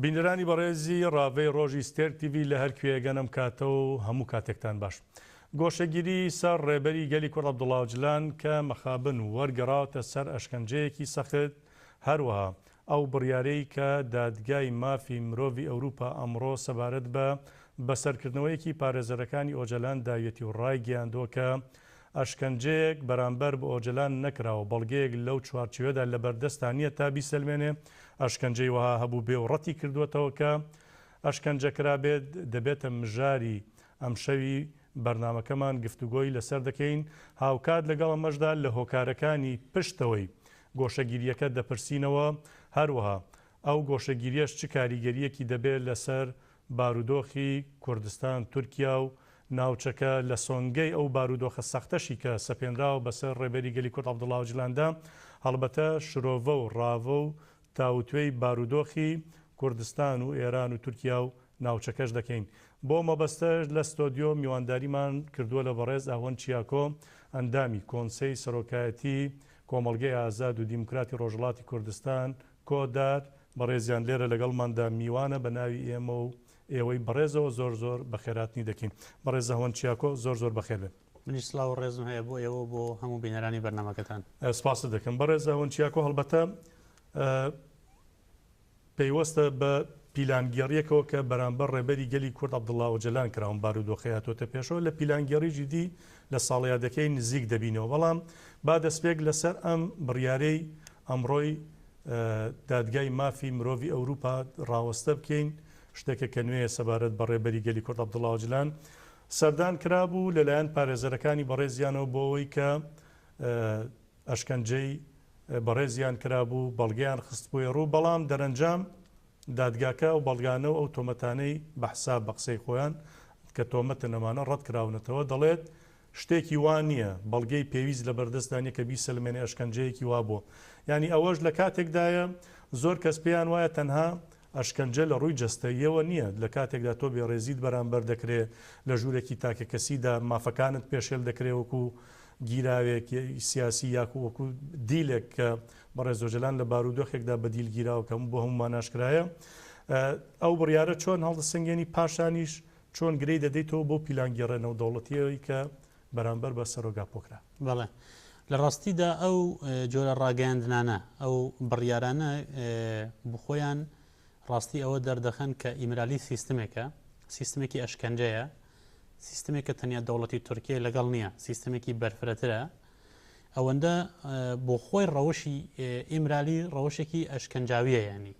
بینەرانی بەڕێزی ڕاڤەی ڕۆژی ستێرک تیڤی لە هەر کوێیەگەن ئەم کاتە و هەموو کاتێکتان باش. گۆشەگیری سەر ڕێبەری گەلی کورد عەبدوڵا ئۆجلان کە مەخابن وەرگەڕاوەتە سەر ئەشکەنجەیەکی سەخت، هەروەها ئەو بڕیارەی کە دادگای مافی مرۆڤی ئەوروپا ئەمڕۆ سەبارەت بە بەسەرکردنەوەیەکی پارێزەرەکانی ئۆجەلان داویەتی و ڕایگەیاندووە کە ئەشکەنجەیەک بەرامبەر بە ئۆجەلان نەکراوە، بەڵگەیەک لەو چوارچێوەدا لەبەردەستا نییە تا بیسەلمێنێ ئەشکەنجەی وەها هەبووبێ و ڕەتی کردووەتەوە کە ئەشکەنجە کرابێت، دەبێتە مژاری ئەمشەوی بەرنامەکەمان گفتوگۆی لەسەر دەکەین، هاوکات لەگەڵ ئەمەشدا لە هۆکارەکانی پشتەوەی گۆشەگیرییەکە دەپرسینەوە، هەروەها ئەو گۆشەگیرییەش چ کاریگەرییەکی دەبێت لەسەر بارودۆخی کوردستان، تورکیا و ناوچەکە لە سۆنگەی ئەو بارودۆخە سەختەشی کە سەپێنراوە بەسەر ڕێبەری گەلی کورد عەبدوڵا ئۆجلاندا، هەڵبەتە شرۆڤە و ڕاڤە و تاوتوێی بارودۆخی کوردستان و ئێران و تورکیا و ناوچەکەش دەکەین. بۆ مەبەستەش لە ستۆدیۆ میوانداریمان کردووە لە بەڕێز ئەهوەن چیاکۆ ئەندامی کۆنسەی سەرۆکایەتی کۆمەڵگەی ئازاد و دیموکراتی ڕۆژهەڵاتی کوردستان، کۆدار، بەڕێزیان لێرە لەگەڵماندا میوانە بە ناوی ئێمە و ئێوەی بەڕێزەوە زۆر زۆر بەخێرهاتنی دەکەین. بەڕێز ئەهوەن چیاکۆ زۆر زۆر بەخێر بێن. منیش سڵاو و ڕێزم هەیە بۆ ئێوە و بۆ هەموو بینەرانی بەرنامەکەتان. سپاست دەکەم. بەڕێز ئەهوەن چیاکۆ هەڵبەتە پەیوەستە بە پیلانگێڕییەکەوە کە بەرامبەر ڕێبەری گەلی کورد عەبدوڵا ئۆجەلان کرا ئەم بارودۆخەی هاتووەتە پێشەوە لە پیلانگێڕی جیدی لە ساڵیادەکەی نزیک دەبینەوە بەڵام با دەستپێک لەسەر ئەم بڕیارەی ئەمڕۆی دادگای مافی مرۆڤی ئەوروپا ڕاوەستە بکەین شتێکە کە نوێیە سەبارەت بە ڕێبەری گەلی کورد عەبدوڵا ئۆجلان سەردان کرابوو لەلایەن پارێزەرەکانی بەڕێزیانەوە بۆ ئەوەی کە ئەشکەنجەی بەڕێزیان کرابوو، بەڵگەیان خستبوویە ڕوو، بەڵام دەرەنجام دادگاکە ئەو بەڵگانە و ئەو تۆمەتانەی بە حساب بە قسەی خۆیان کە تۆمەتن ئەمانە ڕەت کراونەتەوە، دەڵێت شتێکی وا نییە، بەڵگەی پێویست لەبەردەستدا نییە کە بیسەلمێنێ ئەشکەنجەیەکی وا بووە. یانی ئەوەش لە کاتێکدایە زۆر کەس پێیان وایە تەنها ئەشکەنجە لە ڕووی جەستەییەوە نییە، لە کاتێکدا تۆ بێڕێزیت بەرامبەر دەکرێ، لە ژوورێکی تاکەکەسیدا مافەکانت پێشێل دەکرێ وەکو گیراوێک سیاسی یاکو وەکو دیلێک کە بەڕێز ئۆجەلان لە بارودۆخێکدا بە دیل گیراوە کە بۆ هەموومان ئاشکرایە. ئەو بڕیارە چۆن هەڵدەسەنگێنی پاشانیش چۆن گرێی دەدەیتەوە بەو پیلانگێڕە نێودەوڵەتییەی کە بەرامبەر بە سەرۆک ئاپۆ کرا؟ بەڵێ. لە ڕاستیدا ئەو جۆرە ڕاگەیاندنانە، ئەو بڕیارانە بخۆیان ڕاستی ئەوە دەردەخەن کە ئیمرالی سیستمێکە، سیستمێکی ئەشکەنجەیە، سیستمێکە تەنیا دەوڵەتی تورکیای لەگەڵ نییە، سیستمێکی بەرفرەترە. ئەوەندە بۆ خۆی ڕەوشی ئیمرالی ڕەوشێکی ئەشکەنجاویە یانی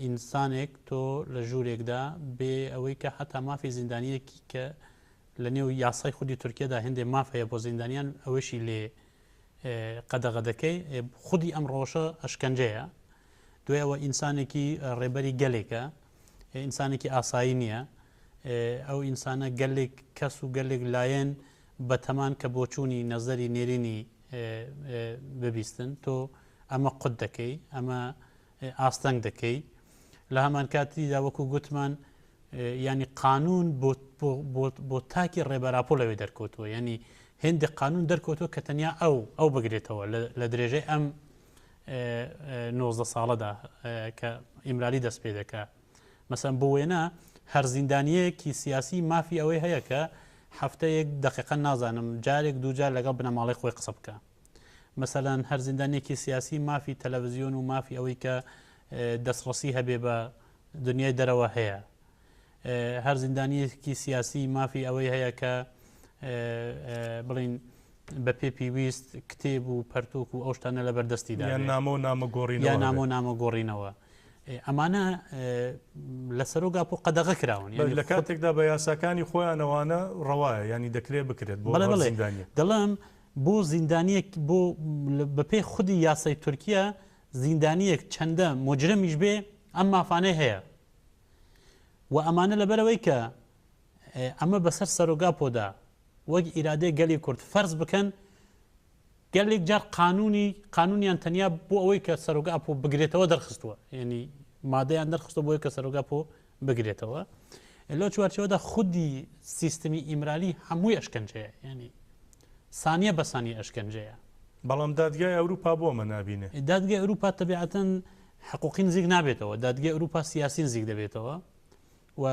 ئینسانێک تۆ لە ژوورێکدا بێ ئەوەی کە حتا مافی زیندانیەکی کە لە نێو یاسای خودی تورکیەدا هێندێ ماف هەیە بۆ زیندانیان ئەوەشی لێ قەدەغە دەکەی خودی ئەم ڕۆژە ئەشکەنجەیە دوای ئەوە ئینسانێکی ڕێبەری گەلێکە ئینسانێکی ئاسایی نییە ئەو ئینسانە گەلێک کەس و گەلێک لایەن بەتەمان کە بۆچوونی نەزەری نێرینی ببیستن تۆ ئەمە قوت دەکەی ئەمە ئاستەنگ دەکەی لە هەمان کاتیدا وەکو گوتمان ینی قانون بۆ تاکی ڕێبەراپۆ لەوێ دەرکەوتووە ینی هێندێک قانون دەرکەوتووە کە تەنیا ئەو ئەو بگرێتەوە لە درێژەی ئەم 19 ساڵەدا کە ئیمرالی دەست پێ دەکا مەسەن بۆ وێنە هەر زیندانیەکی سیاسی مافی ئەوەی هەیە کە هەفتەیەک دقیقا نازانم جارێک دووجار لەگەڵ بنەماڵەی خۆی قسە بکە مەسەلەن هەر زیندانیەکی سیاسی مافی تەلەڤزیۆن و مافی ئەوەی کە دەستڕەسی هەبێ بە دنیای دەرەوە هەیە هەر زیندانیەکی سیاسی مافی ئەوەی هەیە کە بڵین بە پێ پێویست کتێب و پەرتوک و ئەو شتانە لە بەردەستی دا نامە و نامە گۆڕینەوە یا نامە و نامە گۆڕینەوە ئەمانە لە سەرۆک ئاپۆ قەدەغە کراون لە کاتێکدا بە یاساکانی خۆیانەوانە ڕەوایە ینی دەکرێت بکرێت بۆ زیندانیە دەڵێم بۆ زیندانیەک بۆ بەپێی خودی یاسای تورکیا زیندانیەک چەندە موجرمیش بێ ئەم مافانەی هەیە و ئەمانە لەبەرەوەی کە ئەمە بەسەر سەرۆگاپۆدا وەک ئیرادەی گەلی کورد فەرز بکەن گەلێک جار قانونی قانونیان تەنیا بۆ ئەوەی کە سەرۆگاپۆ بگرێتەوە دەرخستووە یعنی مادەیان دەرخستە بۆی کە سەرۆگاپۆ بگرێتەوە لەو چوارچێوەدا خودی سیستمی ئیمرالی هەمووی ئەشکەنجەیە یعنی سانیە بە سانیە ئەشکەنجەیە. بەڵام دادگای ئەوروپا بۆ ئەمە نابینێ؟ دادگای ئەوروپا تەبیعەتەن. حقوقی نزیک نابێتەوە، دادگەی ئەوروپا سیاسی نزیک دەبێتەوە و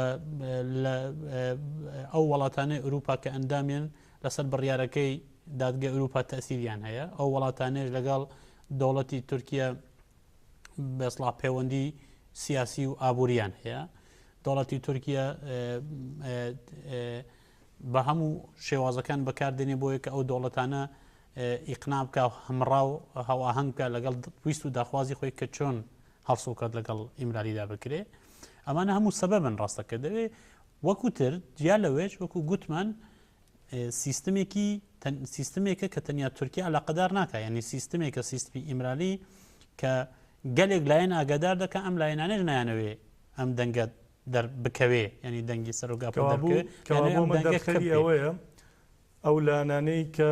لە ئەو وڵاتانەی ئەوروپا کە ئەندامێن لەسەر بڕیارەکەی دادگەی ئەوروپا تەسیریان هەیە ئەو وڵاتانەیش لەگەڵ دەوڵەتی تورکیا بەسڵا پەیوەندی سیاسی و ئابووریان هەیە دەوڵەتی تورکیا بە هەموو شێوازەکان بەکاردێنێ بۆیە کە ئەو دەوڵەتانە ئیقنا بکا و هەمڕا و هاوئاهەنگ بکا لەگەڵ ویست و داخوازی خۆی کە چۆن هەڵسوکەوت لەگەڵ ئیمرالیدا بکرێ. ئەمانە هەموو سەبەبن ڕاستە کە دەوێ وەکو تر جیا لەوێش وەکو گوتمان سیستمێکی سیستمێکە کە تەنیا تورکیا علاقەدار ناکە یعنی سیستمێکە سیستمی ئیمرالی کە گەلێک لایەن ئاگادار دەکە ئەم لایەنانەش نایانەوێ ئەم دەنگە دەربکەوێ یعنی دەنگی سەرۆک ئاپۆ دەربکەوێ یعنی ئەم دەنگە کپ دەرخەری بێ. ئەوەیە ئەو لایەنانەی کە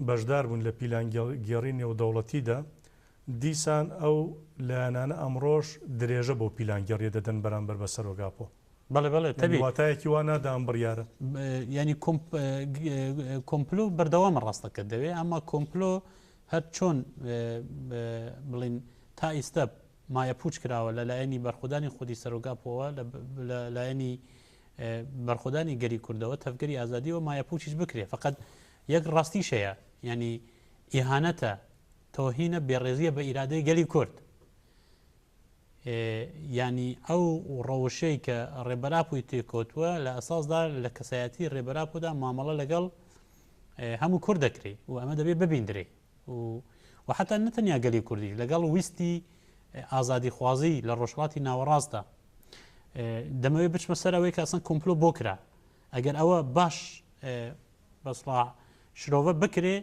بەشدار بوون لە پیلانگێڕی نێودەوڵەتیدا، دیسان ئەو لایەنانە ئەمڕۆش درێژە بەو پیلانگێڕییە دەدەن بەرامبەر بە سەرۆک ئاپۆ. بەڵێ بەڵێ یانی تەبی. واتایەکی وا نادا ئەم بڕیارە. یانی کۆمپلۆ بەردەوامە ڕاستە کە دەوێ، ئەمما کۆمپلۆ هەر چۆن بڵین تا ئیستا مایەپووچ کراوە لە لایەنی بەرخودانی خودی سەرۆک ئاپۆوە، لە لایەنی بەرخۆدانی گەلی کوردەوە تەڤگەری ئازادیەوە مایەپوچیش بکرێ فقط یەک ڕاستیش هەیە یعنی ئیهانەتە تۆهینە بێڕێزیە بە ئیرادەی گەلی کورد ینی ئەو ڕەوشەی کە ڕێبەراپوی تێکەوتووە لە ئەساسدا لە کەسایەتی ڕێبەراپۆدا مامەڵە لەگەڵ هەموو کورد دەکرێت و ئەمە دەبێت ببیندرێ و حتا نەتەنیا گەلی کوردیش لەگەڵ ویستی ئازادیخوازی لە ڕۆژهەڵاتی ناوەڕاستدا دەمەوێت بچمە سەر ئەوەی کە ئەسڵەن کۆمپلۆ بۆ کرا ئەگەر ئەوە باش بەسڵا شرۆڤە بکرێ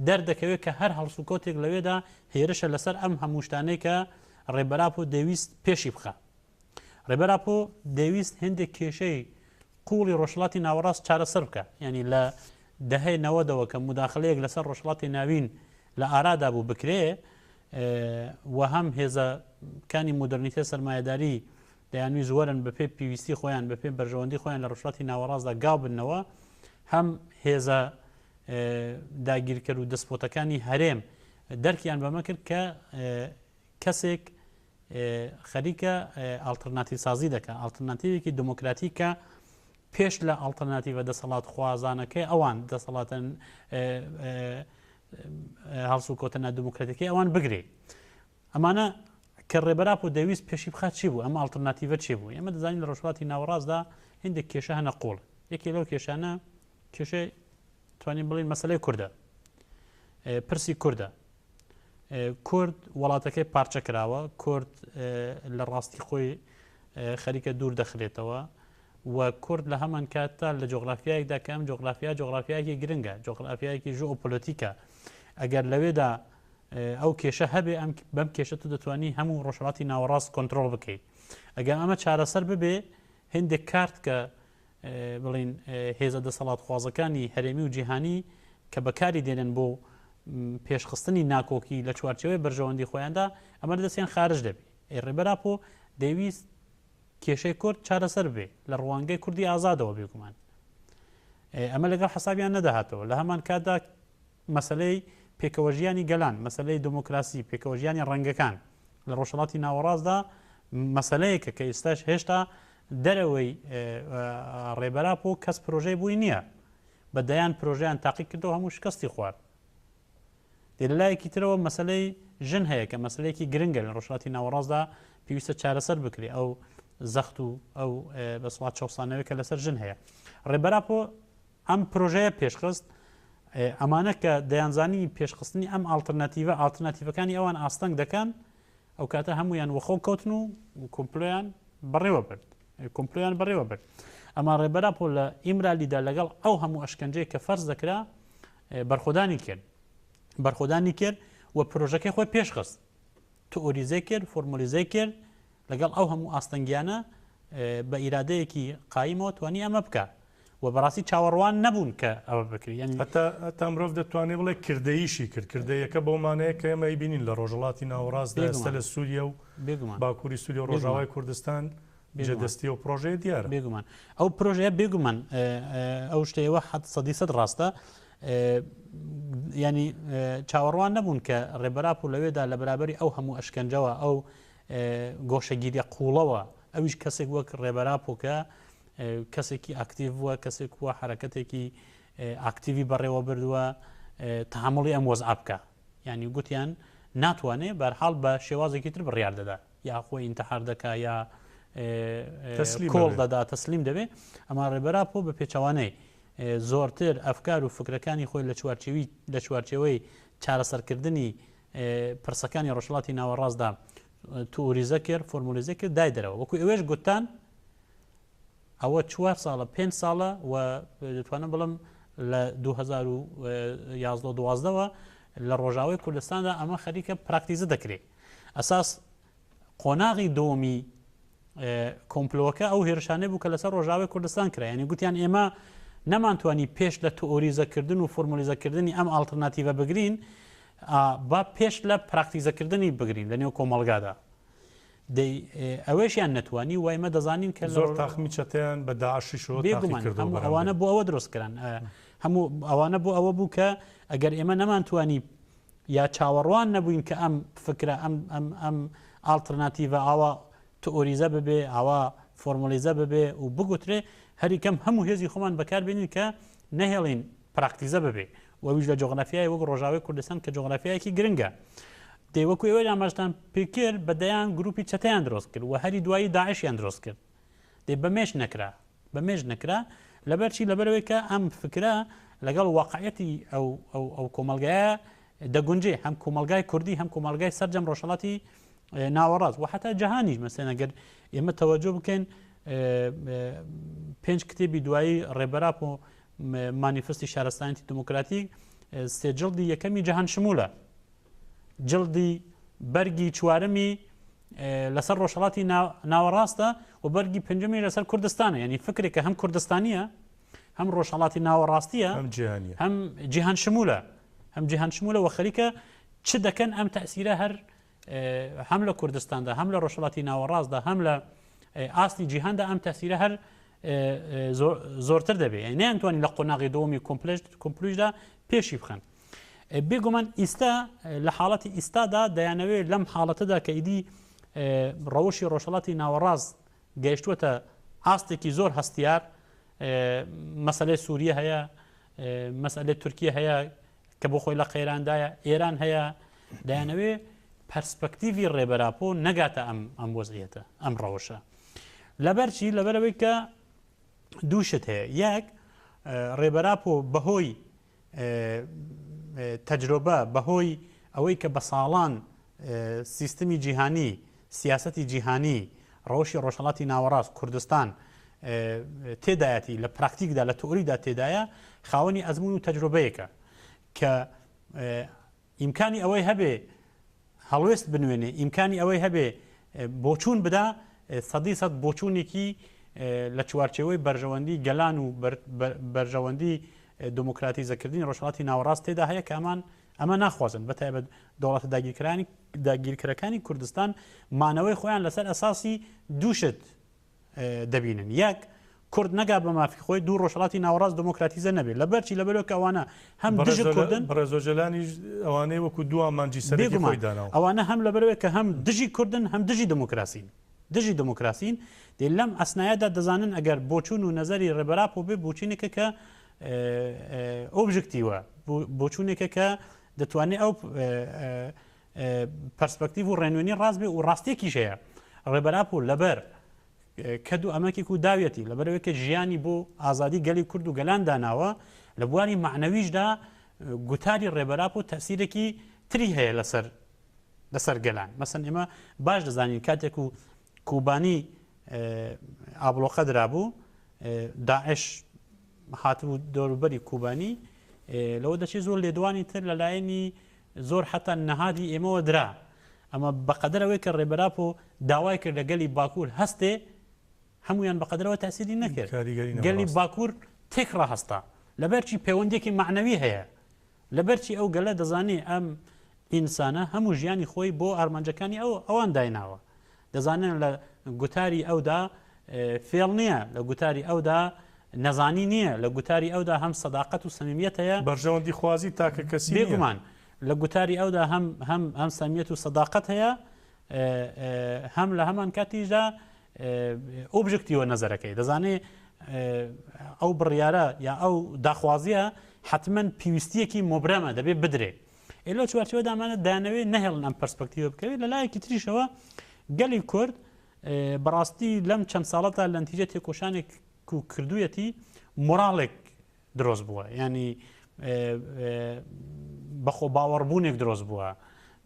دەردەکەوێت کە هەر هەڵسوکەوتێک لەوێدا هێرشە لەسەر ئەم هەموو شتانەی کە ڕێبەراپۆ دەویست پێشی بخە ڕێبەراپۆ دەویست هەندێک کێشەی قوڵی ڕۆژهەڵاتی ناوەڕاست چارەسەر بکە یعنی لە دەهەی نەوەدەوە کە موداخلەیەک لەسەر ڕۆژهەڵاتی ناوین لە ئارادا بوو بکرێ و هەم هێزەکانی مۆدرنیتە سەرمایەداری دەیانویست وەرن بەپێ پێویستی خۆیان بەپێ بەرژەوەندی خۆیان لە ڕۆژهەڵاتی ناوەڕاستدا گاو بنەوە هەم هێزە داگیرکەر و دەستپۆتەکانی هەرێم دەرکیان بەمە کرد کە کەسێک خەریکە ئاڵترناتیڤ سازی دەکا، ئاڵترناتیڤێکی دموکراتیک کە پێش لە ئاڵترناتیڤە دەسەڵاتخوازانەکەی ئەوان دەسەڵاتە هەڵسوکەوتە نادموکراتیکەی ئەوان بگرێ. ئەمانە کە ڕێبەراپۆ دەویست پێشی بخات چی بوو؟ ئەم ئاڵترناتیڤە چی بوو؟ ئێمە دەزانین لە ڕۆژهەڵاتی ناوەڕاستدا هندێک کێشە هەنە قوڵ. یەکێ لەو کێشانە کێشەی توانین بڵین مەسلەی کوردە پرسی کوردە کورد وڵاتەکەی پارچە کراوە کورد لە ڕاستی خۆی خەریکە دوور دەخرێتەوە و کورد لە هەمان کاتدا لە جۆغرافیایەکدا کە ئەم جۆغرافیا جۆغرافیایەکی گرنگە جۆغرافیایەکی ژۆپۆلۆتیکە ئەگەر لەوێدا ئەو کێشە هەبێ ئەم بەم کێشە تو دەتوانی هەموو ڕۆژهەڵاتی ناوەڕاست کۆنترۆڵ بکەیت ئەگەر ئەمە چارەسەر ببێ هندێک کارت کە بڵین هێزە دەسەڵاتخوازەکانی هەرێمی و جیهانی کە بەکاری دێنن بۆ پێشخستنی ناکۆکی لە چوارچێوەی بەرژەوەندی خۆیاندا ئەمە لە دەستیان خارج دەبێ ئەی ڕێبەر ئاپۆ دەیویست کێشەی کورد چارەسەر بێ لە ڕوانگەی کوردی ئازادەوە بێگومان ئەمە لەگەڵ حەسابیان نەدەهاتەوە لە هەمان کاتدا مەسەلەی پێکەوەژیانی گەلان، مەسەلەی دموکراسی، پێکەوەژیانی ڕەنگەکان لە ڕۆژهەڵاتی ناوەڕاستدا مەسەلەیەکە کە ئێستاش هێشتا دەرەوەی ڕێبەر ئاپۆ کەس پرۆژەی بووی نییە. بە دەیان پرۆژەیان تاقی کردەوە هەموو شکستی خوارد. دێ لە لایەکی ترەوە مەسەلەی ژن هەیە کە مەسلەیەکی گرنگە لە ڕۆژهەڵاتی ناوەڕاستدا پێویستە چارەسەر بکرێ ئەو زەخت و ئەو بەسڵات چەوسانەوەی کە لەسەر ژن هەیە. ڕێبەر ئاپۆ ئەم پرۆژەیە پێشخست، ئەمانە کە دەیانزانی پێشخستنی ئەم ئاڵترناتیڤە ئاڵترناتیڤەکانی ئەوان ئاستەنگ دەکەن، ئەو کاتە هەمویان وەخۆ کەوتن و کۆمپلۆیان بەڕێوە برد کۆمپلۆیان بەڕێوە برد. ئەما ڕێبەر ئاپۆ لە ئیمرالیدا لەگەڵ ئەو هەموو ئەشکەنجەی کە فەرز دەکرا بەرخۆدانی کرد بەرخۆدانی کرد و پرۆژەکەی خۆی پێشخست تئۆریزەی کرد، فۆرمۆلیزەی کرد، لەگەڵ ئەو هەموو ئاستەنگیانە بە ئیرادەیەکی قایمەوە توانی ئەمە بکا و بەڕاستی چاوەڕوان نەبوون کە ئەوە بکرێت. یانی هەتا هەتا مرۆڤ دەتوانێت بڵێ کردەییشی کرد، کردەیەکە بەو مانایە کە ئێمە ئەیبینین لە ڕۆژهەڵاتی ناوەڕاستدا ئێستا بێگومان لە سووریە و بێگومان باکووری سووریە و بێگومان ڕۆژاوای کوردستان بێگومان جێدەستی ئەو پڕۆژەیە دیارە. بێگومان ئەو پرۆژەیە بێگومان ئەو شتەیەوە حەد سەدی سەد ڕاستە ینی چاوەڕوان نەبوون کە ڕێبەراپ و لەوێدا لە بەرابەری ئەو هەموو ئەشکەنجەوە ئەو گۆشەگیریە قوڵەوە ئەویش کەسێک وەک ڕێبەر ئاپۆ کە کەسێکی ئاکتیڤ بووە کەسێک وە حرەکەتێکی ئاکتیوی بەڕێوە بردووە تەحەموڵی ئەم وەزعە بکە یعنی گوتیان ناتوانێ بەرحاڵ بە شێوازێکی تر بڕیار دەدا یا خۆی ئینتحار دەکا یا کۆڵ دەدا تەسلیم دەبێ ئەما ڕێبەر ئاپۆ بە پێچەوانەی زۆرتر ئەفکار و فکرەکانی خۆی لە چوارچێوی لە چوارچێوەی چارەسەرکردنی پرسەکانی ڕۆژهەڵاتی ناوەڕاستدا تئوریزە کرد فۆرمولیزە کرد دای دەرەوە وەکو ئەوێش گوتان ئەوە چوار ساڵە پێنج ساڵە و دەتوانم بڵم لە 2011 دوازدەوە لە ڕۆژاوای کوردستاندا ئەمە خەریکە پراکتیزە دەکرێت ئەساس قۆناغی دۆمی کۆمپلۆکە ئەو هێرشانەی بوو کە لەسەر ڕۆژاوای کوردستان کرا یعنی گوتیان ئێمە نەمانتوانی پێش لە تئۆریزەکردن و فۆرمۆلیزەکردنی ئەم ئاڵترناتیڤە بگرین با پێش لە پراکتیزەکردنی بگرین لە نێو کۆمەڵگادا دەی ئەوەشیان نەتوانی وای مە دەزانین کە زۆر تاخمی چەتەیان بە داعشیشەوە بێگومان هەموو ئەوانە بۆ ئەوە دروست کران هەموو ئەوانە بۆ ئەوە بوو کە ئەگەر ئێمە نەمانتوانی یا چاوەڕوان نەبووین کە ئەم فکرە ئەم ئەم ئەم ئاڵترناتیڤە ئاوا تئۆریزە ببێ ئاوا فۆرمۆلیزە ببێ و بگوترێ هەری کەم هەموو هێزی خۆمان بەکار بێنین کە نەهێڵین پراکتیزە ببێ و ئەویش لە جۆغرافیای وەک ڕۆژاوای کوردستان کە جۆغرافیایەکی گرنگە دەی وەکو ئێوەی ئاماژتان پێکرد بە دەیان گروپی چەتەیان دروست کرد و هەری دوایی داعشیان دروست کرد دەی بەمێش نەکرا بەمێش نەکرا لەبەر چی لەبەرەوەی کە ئەم فکرە لەگەڵ واقعەتی ئەو ئەو ئەو کۆمەڵگایە دەگونجێ هەم کۆمەڵگای کوردی هەم کۆمەڵگای سەرجەم ڕۆژهەڵاتی ناوەڕاست و حتا جەهانیش مەسەن ئەگەر ئێمە تەوەجۆ بکەین پێنج کتێبی دوایی ڕێبەراپ و مانیفستی شارستانیەتی دموکراتیک سێ جڵدی یەکەمی جەهان شمولە جڵدی بەرگی چوارەمی لەسەر ڕۆژهەڵاتی ناوەڕاستە و بەرگی پێنجەمی لەسەر کوردستانە یعنی فکرێکە هەم کوردستانیە هەم ڕۆژهەڵاتی ناوەڕاستیە هەم جیهان شمولە هەم جیهان شمولە و خەریکە چ دەکەن ئەم تەسیرە هەر هەم لە کوردستاندا هەم لە ڕۆژهەڵاتی ناوەڕاستدا هەم لە ئاستی جیهاندا ئەم تەسیرە هەر زۆرتر دەبێت یعنی نەیانتوانی لە قۆناغی دووەمی کۆمپلوشدا پێشی بخەن بێگومان ئیستا لە حاڵەتی ئیستادا دەیانەوێت لەم حاڵەتەدا کە ئیدی ڕەوشی ڕۆژهەڵاتی ناوەڕاست گەیشتووەتە ئاستێکی زۆر هەستیار مەسلەی سووریە هەیە مەسئلەی تورکیە هەیە کە بۆ خۆی لە قەیراندایە ئێران هەیە دەیانەوێ پەرسپەکتیڤی ڕێبەراپۆ نەگاتە ئەم ئەم وەزعیەتە ئەم ڕەوشە لەبەر چی لەبەرەوەی کە دوو شت هەیە یەک ڕێبەراپۆ بەهۆی تەجرۆبە، بەهۆی ئەوەی کە بە ساڵان سیستمی جیهانی، سیاسەتی جیهانی، ڕەوشی ڕۆژهەڵاتی ناوەڕاست، کوردستان تێدایەتی، لە پراکتیکدا، لە تئوریدا تێدایە، خاوەنی ئەزموون و تەجرۆبەیەکە کە ئیمکانی ئەوەی هەبێ هەڵوێست بنوێنێ، ئیمکانی ئەوەی هەبێ بۆچوون بدا، سەدی سەد بۆچوونێکی لە چوارچێوەی بەرژەوەندی گەلان و بەرژەوەندی دموکراتیزەکردنی ڕۆژهەڵاتی ناوەڕاست تێدا هەیە کە ئەمان ئەمە ناخوازن بە تایبەت دەوڵەتە داگیرکرانی داگیرکەرەکانی کوردستان مانەوەی خۆیان لەسەر ئەساسی دوو شت دەبینن یەک کورد نەگا بە مافی خۆی دوو ڕۆژهەڵاتی ناوەڕاست دموکراتیزە نەبێت لەبەر چی لەبەرەوە کە ئەوانە هەم دژ کوردن بەڕێز ئۆجەلانیش ئەوانەی وەکو دوو ئامانجی سەرەکی خۆی داناوە ئەوانە هەم لەبەرەوەی کە هەم دژی کوردن هەم دژی دموکراسین دژی دموکراسین دێ لەم ئەسنایەدا دەزانن ئەگەر بۆچوون و نەزەری ڕێبەراپۆ بێ بۆچینێکە کە ئۆبژکتیوە بۆچوونێکە کە دەتوانێت ئەو پەرسپەکتیڤ و ڕێنوێنی ڕاست بێ و ڕاستیەکیش هەیە ڕێبەر ئاپۆ لەبەر کەد و ئەمەکێک و داویەتی لەبەرەوەی کە ژیانی بۆ ئازادی گەلی کورد و گەلان داناوە لە بواری معنەویشدا گوتاری ڕێبەر ئاپۆ تەسیرێکی تری هەیە لەسەر لەسەر گەلان مەسەن ئێمە باش دەزانین کاتێک و کوبانی ئابڵۆقە درابوو داعش هاتبوو دەوروبەری کوبانی لەوە دەچێت زۆر لێدوانی تر لەلایەنی زۆر حەتا نەهادی ئێمەوە درا. ئەمە بەقەدەر ئەوەی کە ڕێبەر ئاپۆ داوای کرد لە گەلی باکوور هەستێ، هەموویان بەقەدەرەوە تەئسیری نەکرد. کاریگەری نەبوو گەلی ڕاستە. باکوور تێکڕا هەستا. لەبەرچی پەیوەندییەکی مەعنەوی هەیە. لەبەرچی ئەو گەلە دەزانێ ئەم ئینسانە هەموو ژیانی خۆی بۆ ئارمانجەکانی ئەو ئەوان دایناوە. دەزانن لە گوتاری ئەودا فێڵ نییە، لە گوتاری ئەودا نەزانی نییە، لە گوتاری ئەودا هەم سەداقەت و سەمیمیەت هەیە. بەرژەوەندیخوازی تاکەکەسی نییە. بێگومان لە گوتاری ئەودا هەم هەم هەم سەمیمیەت و سەداقەت هەیە. هەم لە هەمان کاتیشدا ئۆبژێکتیوە نەزەرەکەی دەزانێ ئەو بڕیارە یا ئەو داخوازیە حتمما پێویستیەکی مبرەمە دەبێ بدرێ ئێ لەو چوارچێوە دامانە دانەوێت نەهێڵن ئەم پرسپەکتیوە بکەوێت لە لایەکی تریشەوە گەلی کورد بەڕاستی لەم چەند ساڵەتا لە نتیجە تێکۆشانێک و کردویەتی مۆراڵێک درۆست بووە ینی بەخۆ باوەڕبوونێک درۆست بووە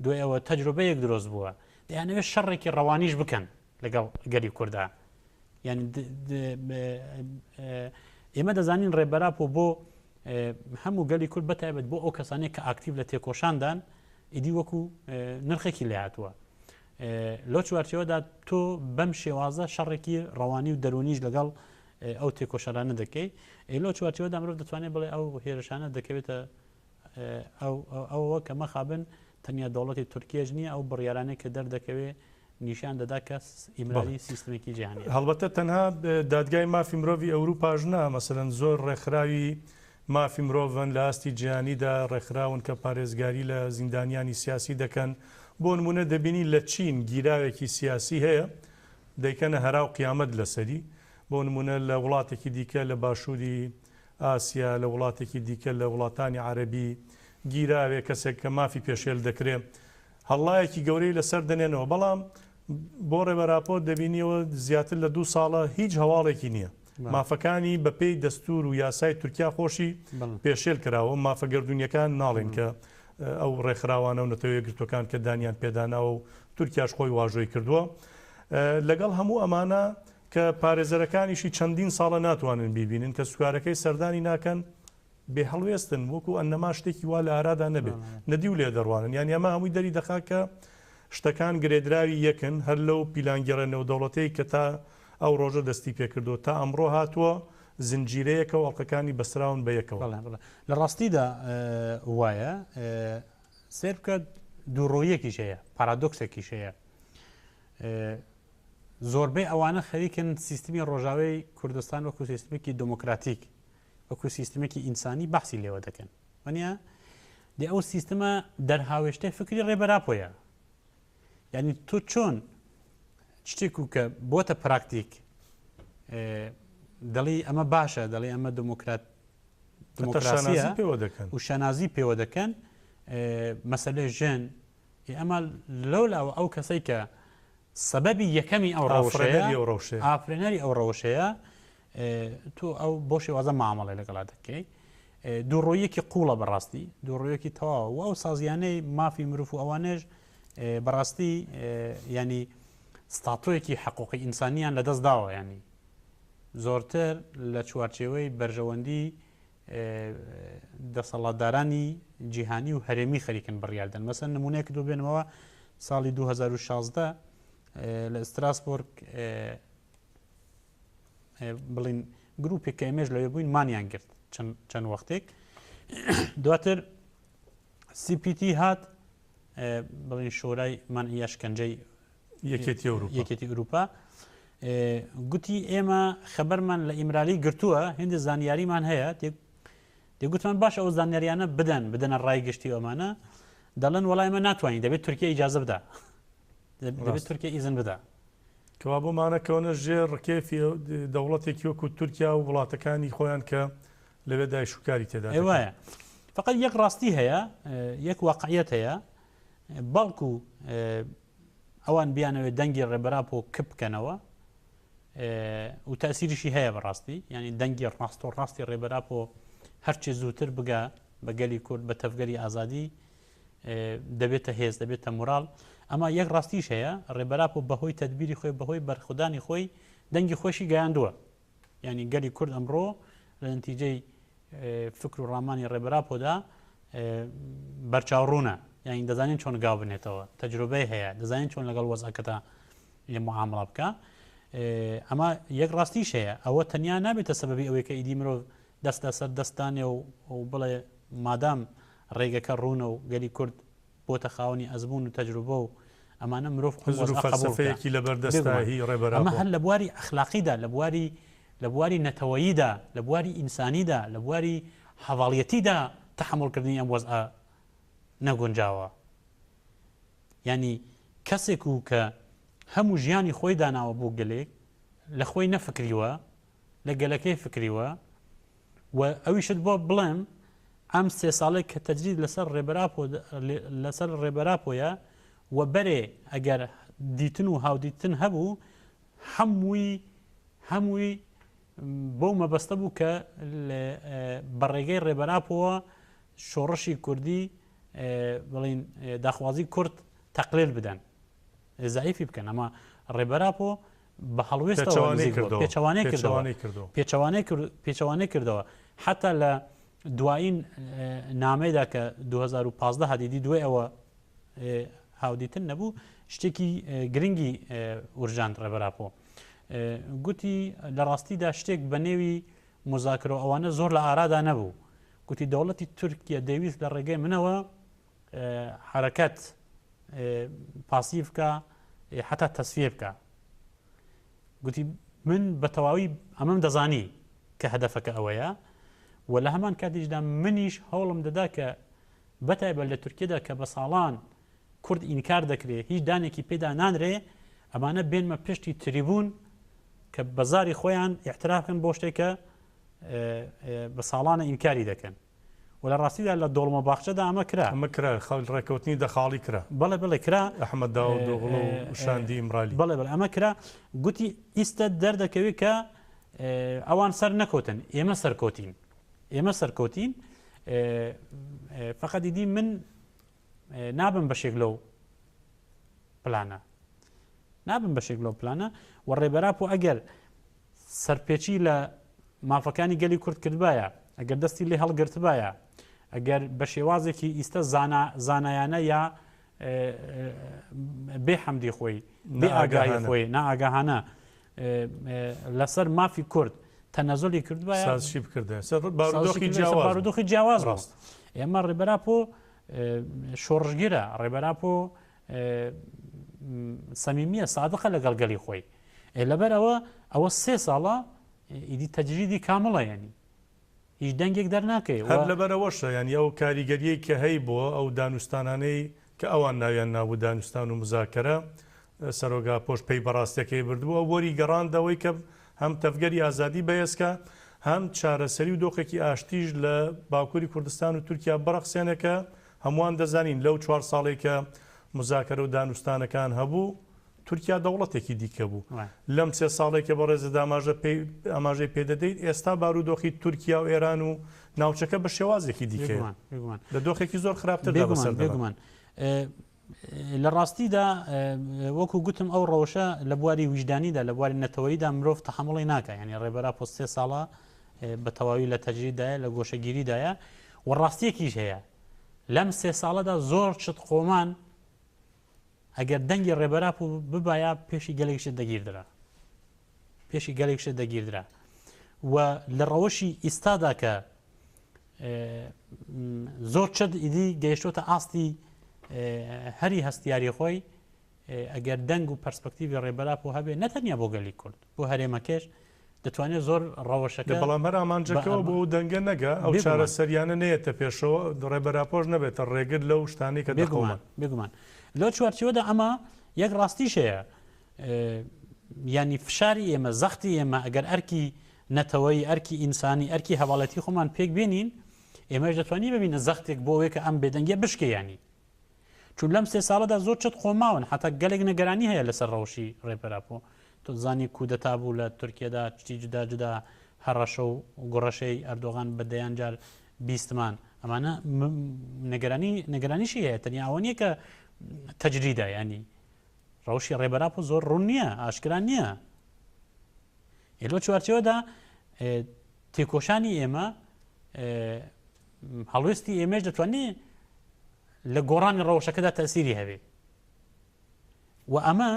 دوای ئەوە تەجروبەیەک درۆست بووە دەیانەوێت شەڕێکی ڕەوانیش بکەن لەگەڵ گەلی کووردا یعنی ئێمە دەزانین ڕێبەراپۆ بۆ هەموو گەلی کورد بەتایبەت بۆ ئەو کەسانێک کە ئاکتیو لە تێکۆشاندان ئیدی وەکو نرخێکی لێ هاتووە لەو چوارچێوەدا تۆ بەم شێوازە شەڕێکی ڕەوانی و دەرونیش لەگەڵ ئەو تێکۆشەرانە دەکەی لەو چوارچێوەدا مرۆڤ دەتوانێت بڵێ ئەو هێرشانە دەکەوێتە ئەوەوە کە مەخابن تەنیا دەوڵەتی تورکیەش نییە ئەو بڕیارانەی کە دەردەکەوێ نیشان دەدا کە ئیمرالی سیستمێکی جیهانی. هەڵبەتە تەنها دادگای مافی مرۆڤی ئەوروپاش نا، مەسەلەن زۆر ڕێکخراوی مافی مرۆڤن لە ئاستی جیهانیدا ڕێکخراون کە پارێزگاری لە زیندانیانی سیاسی دەکەن، بۆ نموونە دەبینی لە چین گیراوێکی سیاسی هەیە دەیکەنە هەرا و قیامەت لەسەری، بۆ نموونە لە وڵاتێکی دیکە لە باشووری ئاسیا، لە وڵاتێکی دیکە لە وڵاتانی عەرەبی گیراوێ کەسێک کە مافی پێشێل دەکرێ هەڵڵایەکی گەورەی لەسەر دەنێنەوە، بەڵام بۆ ڕێبەر ئاپۆ دەبینیەوە زیاتر لە دوو ساڵە هیچ هەواڵێکی نییە. مافەکانی بەپێی دەستور و یاسای تورکیا خۆشی پێشێل کراوە، مافە گەردوونیەکان ناڵێن کە ئەو ڕێکخراوانە و نەتەوە یەکگرتووەکان کە دانیان پێداناوە و تورکیاش خۆی واژۆی کردووە. لەگەڵ هەموو ئەمانە کە پارێزەرەکانیشی چەندین ساڵە ناتوانن بیبینن، کەسوکارەکەی سەردانی ناکەن، بێ هەڵوێستن، وەکو ئەنەما شتێکی وا لە ئارادا نەبێت، نەدیو لێ دەڕوانن، یانی ئەمە هەمووی دەری دەخا کە شتەکان گرێدراوی یەکن، هەر لەو پیلانگێڕە نێودەوڵەتیەی کە تا ئەو ڕۆژە دەستی پێکردووە تا ئەمڕۆ هاتووە، زنجیرەیەکە و ئەڵقەکانی بەستراون بە یەکەوە. بەڵێ بەڵێ لە ڕاستیدا وایە، سەیر بکە دووڕوویەکیش هەیە، پارادۆکسێکیش هەیە. زۆربەی ئەوانە خەریکن سیستمی ڕۆژاوی کوردستان وەکو سیستمێکی دموکراتیک وەکو سیستمێکی ئینسانی بەحسی لێوە دەکەن وەنیە دێ ئەو سیستمە دەرهاوێشتەی فکری ڕێبەراپۆیە یعنی تۆ چۆن شتێک و کە بۆتە پراکتیک دەڵی ئەمە باشە دەڵی ئەمە دموکرات دموکراسیە پێوە دەکەن و شانازی پێوە دەکەن مەسەلەی ژن ئەمە لەو لاوە ئەو کەسەی کە سەبەبی یەکەمی ئەو ڕەوشەیە ئافرێنەری ئەو ڕەوشەیە تۆ ئەو بۆ شێوازە مامەڵی لەگەڵا دەکەی دووڕۆیەکی قوڵە بەڕاستی دووڕۆیەکی تەواو و ئەو سازیانەی مافی مرۆڤ و ئەوانش بەڕاستی ینی ستاتۆیەکی حقوقی ئینسانیان لەدەست داوە ینی زۆرتر لە چوارچێوەی بەرژەوەندی دەسەڵاتدارانی جیهانی و هەرێمی خەریکن بڕیاردەن مەسەن نمونەیەک دو بێنمەوە ساڵی 2016 لە ئستراسبۆرگ بڵین گروپێک کە ئێمەش لەوێ بووین مانیان گرت چەند وەختێک دواتر CPT هات بڵین شۆرای مەنعی ئەشکەنجەی یەکێتی ئەوروپا یەکێتی ئەوروپا گوتی ئێمە خەبەرمان لە ئیمرالی گرتووە هێندە زانیاریمان هەیە دەگوتمان باش ئەو زانیاریانە بدەن بدەنە ڕای گشتی ئەمانە دەڵێن وەڵای ئێمە ناتوانین دەبێت تورکیا ئیجازە بدا دەبێت تورکیا ئیزن بدا کەوا بۆمانە کەونە ژێر ڕکێفی دەوڵەتێکی وەکو تورکیا و وڵاتەکانی خۆیان کە لەوێ دایشوکاری تێدا وایە فقط یەک ڕاستی هەیە یەک واقعیت هەیە بەڵکو ئەوان بیانەوێت دەنگی ڕێبەراپۆ کپ بکەنەوە و تەسیریشی هەیە بەڕاستی ینی دەنگی ڕاست و ڕاستی ڕێبەراپۆ هەرچی زووتر بگا بە گەلی کورد بە تەفگەری ئازادی دەبێتە هێز دەبێتە مورال ئەما یەک ڕاستیش هەیە ڕێبەراپۆ بەهۆی تدبیری خۆی بەهۆی بەرخودانی خۆی دەنگی خۆشی گەیاندووە یانی گەلی کورد ئەمڕۆ لە نەتیجەی فکر و ڕامانی ڕێبەراپۆدا بەرچاو ڕوونە یانی دەزانین چۆن گاو بنێتەوە تەجروبەی هەیە دەزانین چۆن لەگەڵ وەزعەکەدا لێ معامڵە بکە ئەمە یەک ڕاستیش هەیە ئەوە تەنیا نابێتە سەبەبی ئەوەی کە ئیدی مرۆڤ دەست لەسەر دەستانێ و بڵێ مادام ڕێگەکە ڕوونە و گەلی کورد بۆتە خاوەنی ئەزموون و تەجروبە و ئەمانە مرۆڤ ئەم هزر و وەزعە قبوڵ بکا. فەلسەفەیەکی لەبەر دەستە بێگومان هی ڕێبەر ئەمە ئاپۆ. هەر لە بواری ئەخلاقیدا، لە بواری لە بواری نەتەوەییدا، لە بواری ئینسانیدا، لە بواری هەڤاڵیەتیدا تەحەموڵکردنی ئەم وەزعە نەگونجاوە. یانی. کەسێک و کە هەموو ژیانی خۆی داناوە بۆ گەلێک، لە خۆی نەفکریوە، لە گەلەکەی فکریوە و ئەویشت بۆ بڵێم ئەم سێ ساڵێک کە تەجرید لەسەر ڕێبەراپۆ لەسەر ڕێبەراپۆیە و بەرێ ئەگەر دیتن و هاودیتن هەبوو هەمووی هەمووی بەو مەبەستە بوو کە بە ڕێگەی ڕێبەراپۆوە شۆڕشی کوردی بڵین داخوازی کورد تەقلێل بدەن زەعیفی بکەن ئەمە ڕێبەراپۆ بە هەڵوێستەوە پێچەوانەی کردەوە پێچەوانەی پێچەوانەی کردەوە حتا لە دوایین نامەیدا کە 2015 هەدیدی دوای ئەوە هاودیتن نەبوو شتێکی گرنگی ورژاند ڕێبەراپۆ گوتی لە ڕاستیدا شتێک بە نێوی مزاکرە ئەوانە زۆر لە ئارادا نەبوو گوتی دەوڵەتی تورکیا دەویست لە ڕێگەی منەوە حرەکەت پاسیڤ بکە حتا تەسفیە بکە گوتی من بە تەواوی ئەمەم دەزانی کە هەدەفەکە ئەوەیە و لە هەمان کاتیشدا منیش هەوڵم دەدا کە بەتایبەت لە تورکیەدا کە بە ساڵان کورد ئینکار دەکرێ هیچ دانێکی پێدا نانرێ ئەمانە بێنمە پشتی تریبون کە بەزاری خۆیان احترافکەن بۆ شتێک کە بە ساڵانە ئینکاری دەکەن و لە ڕاستیدا لە دۆڵمە باخچەدا ئەمە کرا. ئەمە کرا، ڕێککەوتنی دە خاڵی کرا. بەڵێ بەڵێ کرا. ئەحمەد داودئۆغڵو و شاندی ئیمرالی. بەڵێ بەڵێ ئەمە کرا. گوتی ئیستە دەردەکەوێت کە ئەوان سەر نەکەوتن، ئێمە سەرکەوتین. ئێمە سەرکەوتین. فەقەت ئیدی من نابم بەشێک لەو پلانە. نابم بەشێک لەو پلانە و ڕێبەراپۆ ئەگەر سەرپێچی لە مافەکانی گەلی کورد کردبایە، ئەگەر دەستی لێ هەڵگرتبایە، ئەگەر بە شێوازێکی ئیستە زانا زانایانە یا بێ حەمدی خۆی بێ ئاگاهی خۆی نائاگاهانە لەسەر مافی کورد تەنەزۆلی کردبایە سازشی بکردایە سەر بارودۆخی جیاواز بارودۆخی جیاواز ڕاست ئێمە ڕێبەراپۆ شۆڕشگیرە ڕێبەراپۆ سەمیمیە سادقە لەگەڵ گەلی خۆی لەبەر ئەوە ئەوە سێ ساڵە ئیدی تەجریدی کامڵە یعنی هیچ دەنگێک دەرناکەی هەر لەبەرەوەشە یعنی ئەو کاریگەریەی کە هەی بۆ ئەو دانوستانانەی کە ئەوان ناویان نابوو دانوستان و مزاکەرە سەرۆک ئاپۆش پەی بەڕاستیەکەی بردبوو ئەو وەری گەڕاندەوەی کە هەم تەڤگەری ئازادی بەهێزکا هەم چارەسەری و دۆخێکی ئاشتیش لە باکووری کوردستان و تورکیا بڕەخسێنێ کە هەمووان دەزانین لەو چوار ساڵەی کە مزاکەرە و دانوستانەکان هەبوو تورکیا دەوڵەتێکی دیکە بوو. لەم سێ ساڵەی کە بەڕێزت ئاماژە پێی ئاماژەی پێ دەدەیت ئێستا بارودۆخی تورکیا و ئێران و ناوچەکە بە شێوازێکی دیکەیە. لە دۆخێکی زۆر خراپتردا بەسەر دەبەن. بێگومان. لە ڕاستیدا وەکو گوتم ئەو ڕەوشە لە بواری ویژدانیدا لە بواری نەتەوەییدا مرۆڤ تەحەموڵی ناکا یعنی ڕێبەر ئاپۆ سێ ساڵە بە تەواوی لە تەجریددایە لە گۆشەگیریدایە و ڕاستیەکیش هەیە لەم سێ ساڵەدا زۆر شت قۆمان ئەگەر دەنگی ڕێبەر ئاپۆ ببایە پێشی گەلێک شت دەگیردرا پێشی گەلێک شت دەگیردرا و لە ڕەوشی ئیستادا کە زۆر چەت ئیدی گەیشتۆتە ئاستی هەری هەستیاری خۆی ئەگەر دەنگ و پەرسپەکتیوی ڕێبەراپۆ هەبێ نەتەنیا بۆ گەلی کورد بۆ هەرێمەکەش دەتوانێت زۆر ڕەوەشەکە بەڵام هەر ئامانجەکەەوە بۆ ئەو دەنگە نەگا ئەو چارەسەریانە نەیەتە پێشەوە ڕێبەراپۆش نەبێتە ڕێگر لەو شتانەی کە بێگومان بێگومان لەو چوارچێوەدا ئەمە یەک ڕاستیش هەیە ینی فشاری ئێمە زەختی ئێمە ئەگەر ئەرکی نەتەوەیی، ئەرکی ئینسانی، ئەرکی هەڤاڵێتی خۆمان پێک بێنین، ئێمەش دەتوانین ببینە زەختێک بۆ ئەوەی کە ئەم بێدەنگیە بشکێ یانی. چون لەم سێ ساڵەدا زۆر چت قۆماون، حتا گەلێک نەگەرانی هەیە لەسەر ڕەوشی ڕێبەر ئاپۆ. تۆ دەزانی کودەتا بوو لە تورکیەدا، شتی جودا جودا هەڕەشە و گوڕەشەی ئەردۆغان بە دەیان جار بیستمان. ئەمانە نەگەرانی نەگەرانیشی هەیە، تەنیا ئەوە نییە کە تەجریدە یانی ڕەوشی ڕێبەر ئاپۆ زۆر ڕوون نییە، ئاشکرا نییە. ئێ لەو چوارچێوەدا تێکۆشانی ئێمە هەڵوێستی ئێمەش دەتوانێت لە گۆڕانی ڕەوشەکەدا تەسیری هەبێ و ئەمە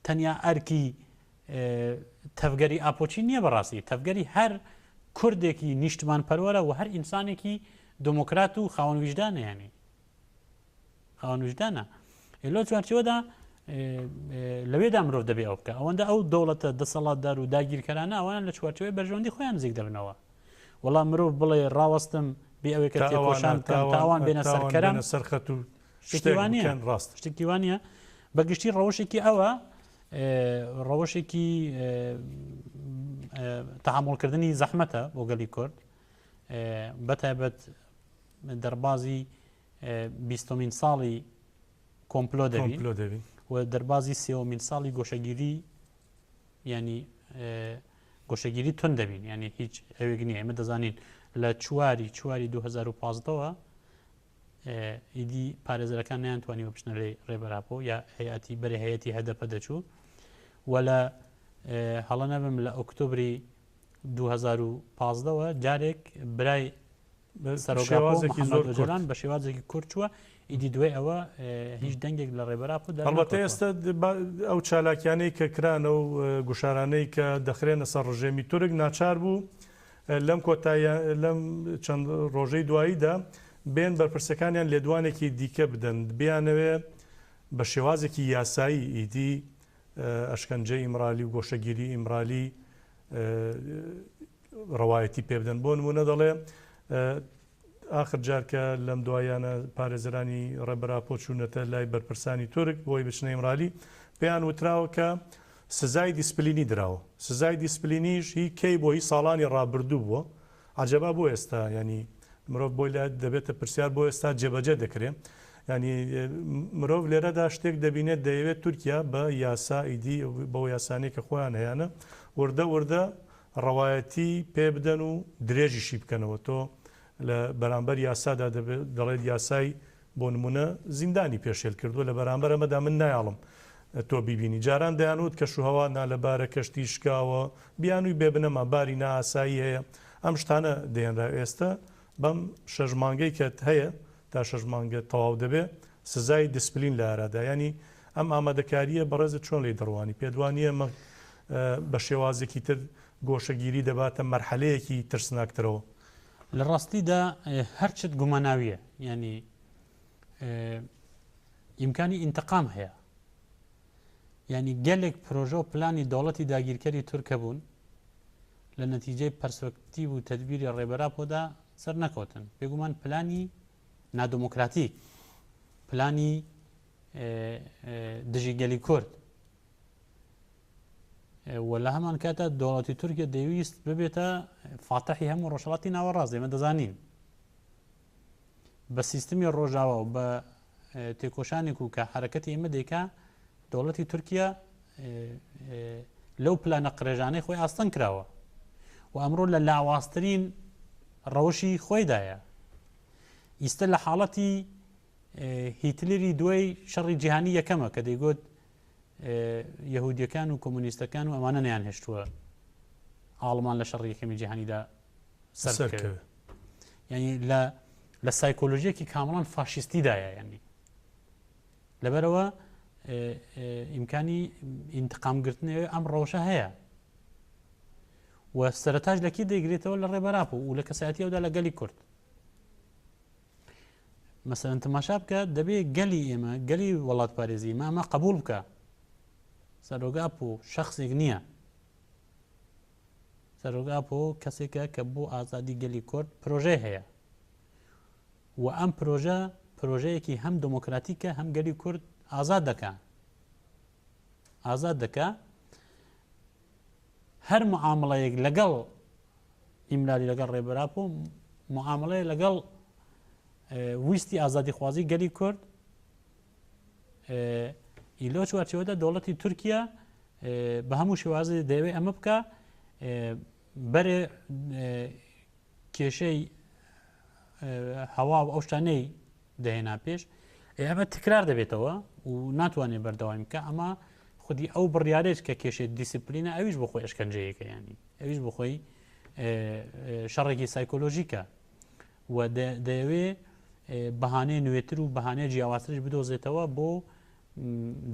تەنیا ئەرکی تەڤگەری ئاپۆچی نییە بەڕاستی تەڤگەری هەر کوردێکی نیشتمان پەروەرە و هەر ئینسانێکی دموکرات و خاوەن ویژدانە ینی خاوەن ویژدانە لەو چوارچێوەدا لەوێدا مرۆڤ دەبێ ئەو بکە ئەوەندە ئەو دەوڵەتە دەسەڵاتدار و داگیرکەرانە ئەوان لە چوارچێوەی بەرژەوەندی خۆیان نزیک دەبنەوە وەڵام مرۆڤ بڵێ ڕاوەستم بێ ئەوەی کە تێکۆشان بکەم تاوان بێنە سەرکەرم سەرخەت و شتێکی وانە ڕاست شتێکی وانە. بە گشتی ڕەوشێکی ئەوە ڕەوشێکی تەحەموڵکردنی زەحمەتە بۆ گەلی کورد بەتایبەت دەربازی بیستمین ساڵی کۆمپلۆ دەبین و دەربازی سێوەمین ساڵی گۆشەگیری ینی گۆشەگیری تون دەبین ینی هیچ ئەوێک نییە ئێمە دەزانین لە چواری چواری 2015ەوە ئیدی پارێزەرەکان نەیانتوانیوە بچنە لای ڕێبەر ئاپۆ یا هەیئەتی بەرێ هەیەتی هەدەپە دەچوو و لە هەڵە نەبم لە ئۆکتۆبری 2015ەوە جارێک برای سەرۆکێکی زۆر جۆران بە شێوازێکی کورت چووە ئیدی دوای ئەوە هیچ دەنگێک لە ڕێبەر ئاپۆ هەڵبەتە ئێستا ئەو چالاکیانەی کە کرانە و گوشارانەی کە دەخرێنە سەر ڕژێمی تورک ناچار بوو لەم کۆتاییە لەم چەند ڕۆژەی دواییدا بێن بەرپرسەکانیان لێدوانێکی دیکە بدەن بیانەوێ بە شێوازێکی یاسایی ئیدی ئەشکەنجەی ئیمرالی و گۆشەگیری ئیمرالی ڕەوایەتی پێ بدەن بۆ نمونە دەڵێ ئاخر جار کە لەم دواییانە پارێزەرانی ڕێبەر ئاپۆ چوونەتە لای بەرپرسانی تورک بۆی بچنە ئیمرالی، پێیان وتراوە کە سزای دیسپلینی دراوە. سزای دیسپلینیش هی کەی بووە؟ هی ساڵانی ڕابردوو بووە. عەجەبا بۆ ئێستا یانی مرۆڤ بۆی لا دەبێتە پرسیار بۆ ئێستا جێبەجێ دەکرێ؟ یانی مرۆڤ لێرەدا شتێک دەبینێت دەیەوێت تورکیا بە یاسا ئیدی بەو یاسانەی کە خۆیان هەیانە وردە وردە ڕەوایەتی پێ بدەن و درێژیشی بکەنەوە تۆ لە بەرامبەر یاسادا دەبێت دەڵێت یاسای بۆ نمونە زیندانی پێشێل کردووە لە بەرامبەر ئەمەدا من نایەڵم تۆ بیبینی جاران دەیانوت کەشوهەوا نالەبارە کەشتی شکاوە بیانووی بێ بنەما باری نائاسایی هەیە ئەم شتانە دێنرا ئێستە بەم شەش مانگەی کە هەیە تا شەش مانگە تەواو دەبێ سزای دیسپلین لە ئارادا یانی ئەم ئامادەکارییە بەڕێزت چۆن لێی دەڕوانی پێت وا نییە ئەمە بە شێوازێکی تر گۆشەگیری دەباتە مەرحەلەیەکی ترسناکترەوە؟ لە ڕاستیدا هەرچت گوماناویە یانی ئیمکانی ئینتقام هەیە یانی گەلێک پرۆژە و پلانی دەوڵەتی داگیرکەری تورک هەبوون لە نەتیجەی پەرسپەکتیڤ و تەدبیری ڕێبەر ئاپۆدا سەر نەکەوتن بێگومان پلانی نادموکراتیک پلانی دژی گەلی کورد و لە هەمان کاتە دەوڵەتی تورکیا دەیویست ببێتە فاتحی هەموو ڕۆژهەڵاتی ناوەڕاست ئێمە دەزانین بە سیستمی ڕۆژاوا و بە تێکۆشانێک و کە حرەکەتی ئێمە دەیکا دەوڵەتی تورکیا لەو پلانە قرێژانەی خۆی ئاستەنگ کراوە و ئەمڕۆ لە لاوازترین ڕەوشی خۆیدایە ئیستە لە حاڵەتی هیتلری دوای شەڕی جیهانی یەکەمە کە دەیگوت یەهودیەکان و کۆمۆنیستەکان و ئەمانە نیان هێشتووە ئاڵمان لە شەڕی یەکەمی جیهانیدا سەرکەوێت یعنی لە لە سایکۆلۆژیەکی کامڵان فاشیستیدایە ینی لەبەرەوە ئیمکانی ئینتقامگرتنەوەی ئەم ڕەوشە هەیە و سەرتاش لەکی دەیگرێتەوە لە ڕێبەراپ و لە کەسایەتی ئەودا لە گەلی کورد مەسەلەن تەماشا بکە دەبێ گەلی ئێمە گەلی وڵاتپارێزی ئێمە ئەمە قبول بکە سەرۆک ئاپۆ شخصێک نییە سەرۆک ئاپۆ کەسێکە کە بۆ ئازادی گەلی کورد پرۆژەی هەیە و ئەم پرۆژە پرۆژەیەکی هەم دموکراتیکە هەم گەلی کورد ئازاد دەکا ئازاد دەکا هەر معامڵەیەک لەگەڵ ئیمرالی لەگەڵ ڕێبەر ئاپۆ معامڵەیە لەگەڵ ویستی ئازادیخوازی گەلی کورد لەو چوارچێوەدا دەوڵەتی تورکیا بە هەموو شێوازی دەیەوێت ئەمە بکە بەرێ کێشەی هەوا و ئەو شتانەی دەهێنا پێش ئەمە تکرار دەبێتەوە و ناتوانێت بەردەوامی بکە ئەمە خودی ئەو بڕیارێک کە کێشێت دیسپلینە ئەویش بۆ خۆی ئەشکەنجەیەکە ینی ئەویش بۆ خۆی شەڕێکی سایکۆلۆژیکە و دەیەوێ بەهانەی نوێتر و بەهانەی جیاوازترش بدۆزێتەوە بۆ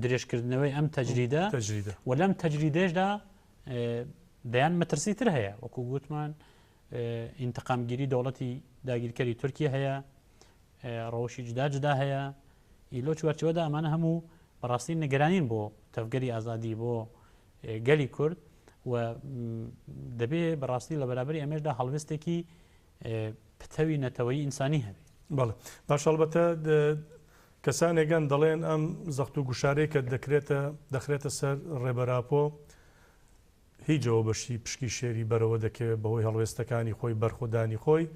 درێژکردنەوەی ئەم تەجریدە و لەم تەجریدەشدا دەیان مەترسی تر هەیە وەکو گوتمان ئینتقامگیری دەوڵەتی داگیرکەری تورکیە هەیە ڕەوشی جدا جدا هەیە لەو چوارچێوەدا ئەمانە هەموو بەڕاستی نیگەرانین بۆ تەڤگەری ئازادی بۆ گەلی کورد و دەبێ بەڕاستی لە بەرابەری ئەمەشدا هەڵوێستێکی پتەوی نەتەوەیی ئینسانی هەبێ. بەڵێ باش هەڵبەتە. کەسانێک هەن دەڵێن ئەم زەخت و گوشارەی کە دەکرێتە دەخرێتە سەر ڕێبەر ئاپۆ هیچەوە بەشی پشکی شێری بەرەوە دەکەوێت بەهۆی هەڵوێستەکانی خۆی بەرخۆدانی خۆی،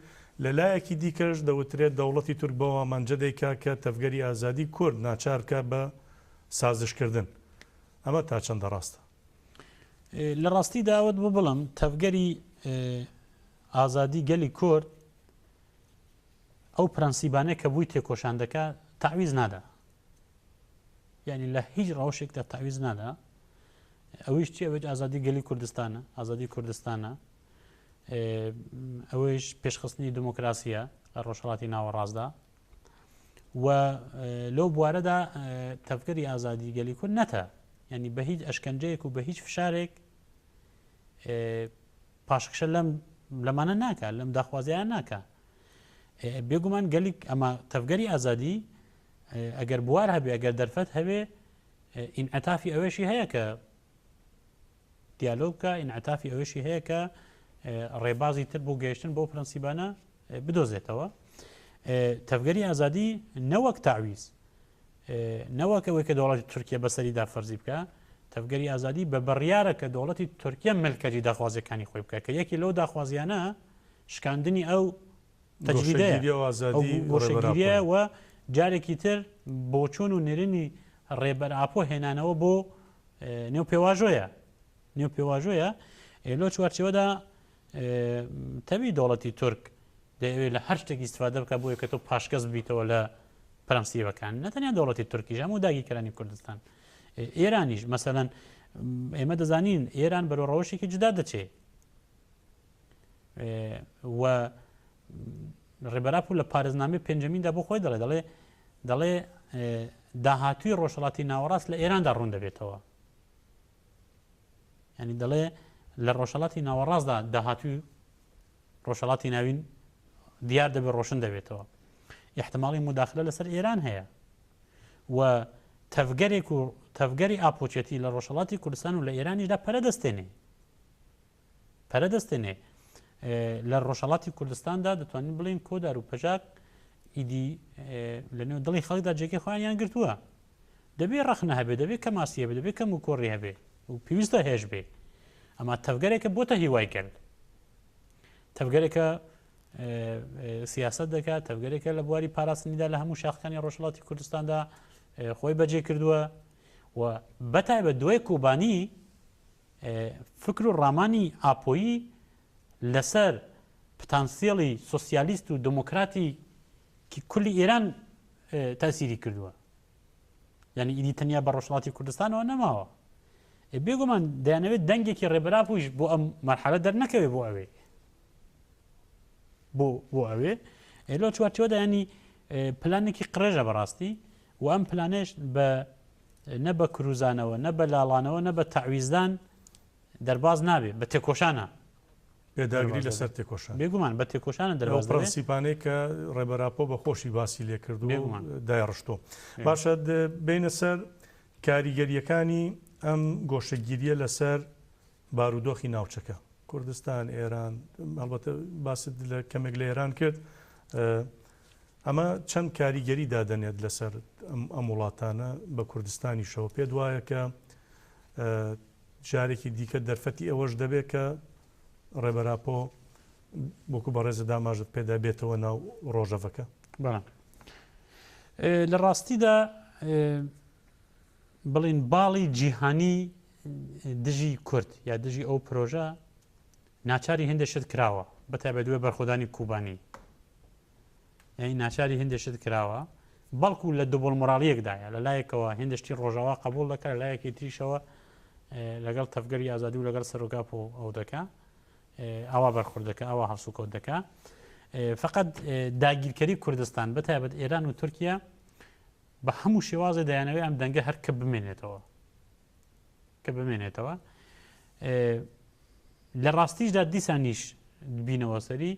لە لایەکی دیکەش دەوترێت دەوڵەتی تورک بەو ئامانجە دەیکا کە تەڤگەری ئازادی کورد ناچار بکا بە سازشکردن. ئەمە تا چەندە ڕاستە؟ لە ڕاستیدا ئەوەت بۆ بڵێم تەڤگەری ئازادی گەلی کورد ئەو پرەنسیبانەی کە بووی تێکۆشان دەکا تەعویز نادا. یعنی لە هیچ ڕەوشێکدا تەعویز نادا. ئەویش چی ئەوێت ئازادی گەلی کوردستانە ئازادی کوردستانە ئەوەیش پێشخستنی دموکراسیە لە ڕۆژهڵاتی ناوەڕاستدا و لەو بوارەدا تەڤگەری ئازادی گەلی کورد نەتە ینی بە هیچ ئەشکەنجەیەک و بە هیچ فشارێک پاشەکشە لەم لەمانە ناکە لەم داخوازیان ناکە بێگومان گەلی ئەمە تەڤگەری ئازادی ئەگەر بوار هەبێ ئەگەر دەرفەت هەبێ ئینعتافی ئەوێشی هەیە کە دیالۆگ بکە ئینعتافی ئەوێشی هەیە کە ڕێبازی تر بۆ گەیشتن بۆ پرەنسیبانە بدۆزێتەوە تەڤگەری ئازادی نەوەک تاویز نەوەک ئەوەی کە دەوڵەتی تورکیا بەسەریدا فەرزی بکە تەڤگەری ئازادی بە بڕیارە کە دەوڵەتی تورکیا ملکەجی داخوازیەکانی خۆی بکە کە یەکی لەو داخوازیانە شکاندنی ئەو تەجریدەیە ئەو گۆشەگیریە و جارێکی تر بۆچوون و نێرینی ڕێبەر ئاپۆ هێنانەوە بۆ نێو پێواژۆیە نێو پێواژۆیە لۆ چوارچێوەدا تەوی دەوڵەتی تورک دەیەوێت لە هەر شتێک ئیسفادە بکە بۆیە کە تۆ پاشگەز ببیتەوە لە پرەنسیبەکان نەتەنیا دەوڵەتی تورکیش هەموو داگیرکەرانی کوردستان ئێرانیش مەسەلەن ئێمە دەزانین ئێران بەرەو ڕەوشێکی جودا دەچێ و ڕێبەراپ و لە پارێزنامەی پێنجەمیندا بۆ خۆی دەڵێ دەڵێ دەڵێ داهاتووی ڕۆژهەڵاتی ناوەڕاست لە ئێراندا ڕوون دەبێتەوە ینی دەڵێ لە ڕۆژهەڵاتی ناوەڕاستدا داهاتووی ڕۆژهەڵاتی ناوین دیار دەبێت ڕۆشن دەبێتەوە احتماڵی مداخلە لەسەر ئێران هەیە و تەڤگەرێک و تەڤگەری ئاپۆچێتی لە ڕۆژهەڵاتی کوردستان و لە ئێرانیشدا پەرە دەستێنێ پەرە دەستێنێ لە ڕۆژهەڵاتی کوردستاندا دەتوانین بڵین کۆدار و پەژاک ئیدی لە نێو دڵی خەڵکدا جێگەی خۆیانیان گرتووە دەبێ ڕەخنە هەبێ دەبێ کەماسی هەبێ دەبێ کەم و کۆڕی هەبێ و پێویستە هێش بێ ئەما تەڤگەرێکە بۆتە هیوای گەل تەڤگەرێکە سیاست دەکات تەڤگەرێکە لە بواری پاراستنیدا لە هەموو شاخەکانی ڕۆژهەڵاتی کوردستاندا خۆی بەجێ کردووە و بەتایبەت دوای کۆبانی فکر و ڕامانی ئاپۆیی لەسەر پتانسیڵی سۆسیالیست و دموکراتی کولی ئێران تاسیری کردووە یعنی ئیدی تەنیا بە ڕۆژهەڵاتی کوردستانەوە نەماوە بێگومان دەیانەوێت دەنگێکی ڕێبەراپوش بۆ ئەم مەرحەلە دەرنەکەوێ بۆ ئەوێ بۆ بۆ ئەوێ لۆ چوارچەوەدا ینی پلانێکی قڕێژە بەڕاستی و ئەم پلانێش بە نە بە کروزانەوە نە بە لاڵانەوە نە بە تەعویزدان دەرباز نابێ بە تێکۆشانە پێداگری لەسەر تێکۆشان. بێگومان بە تێکۆشانە دەرباز دەبێ. ئەو پرەنسیپانەی کە ڕێبەر ئاپۆ بە خۆشی باسی لێکردووە و دایڕشتووە. باشە بێینە سەر کاریگەرییەکانی ئەم گۆشەگیرییە لەسەر بارودۆخی ناوچەکە، کوردستان، ئێران، هەڵبەتە باست لە کەمێک لە ئێران کرد، ئەمە چەند کاریگەری دادەنێت لەسەر ئەم وڵاتانە بە کوردستانیشەوە؟ پێت وایە کە جارێکی دیکە دەرفەتی ئەوەش دەبێت کە ڕێبەر ئاپۆ وەکو بەڕێزت ئاماژەت پێدا بێتەوە ناو ڕۆژەڤەکە؟ بەڵێ لە ڕاستیدا بڵین باڵی جیهانی دژی کورد یا دژی ئەو پرۆژە ناچاری هەندێک شت کراوە بەتایبەت دوێ بەرخۆدانی کوبانی یانی ناچاری هەندێک شت کراوە بەڵکو لە دوبڵ مۆراڵیەکدایە لە لایەکەوە هێندە شتی ڕۆژاوا قبول دەکات لە لایەکی تریشەوە لەگەڵ تەفگەری ئازادی و لەگەڵ سەرۆکاپ و ئەو دەکا ئاوا بەرخورد دەکە ئاوا هەڵسوکەوت دەکا فقط داگیرکەری کوردستان بەتایبەت ئێران و تورکیا بە هەموو شێوازێ دەیانەوێت ئەم دەنگە هەر کە بمێنێتەوە کە بمێنێتەوە لە ڕاستیشدا دیسانیش بینەوە سەری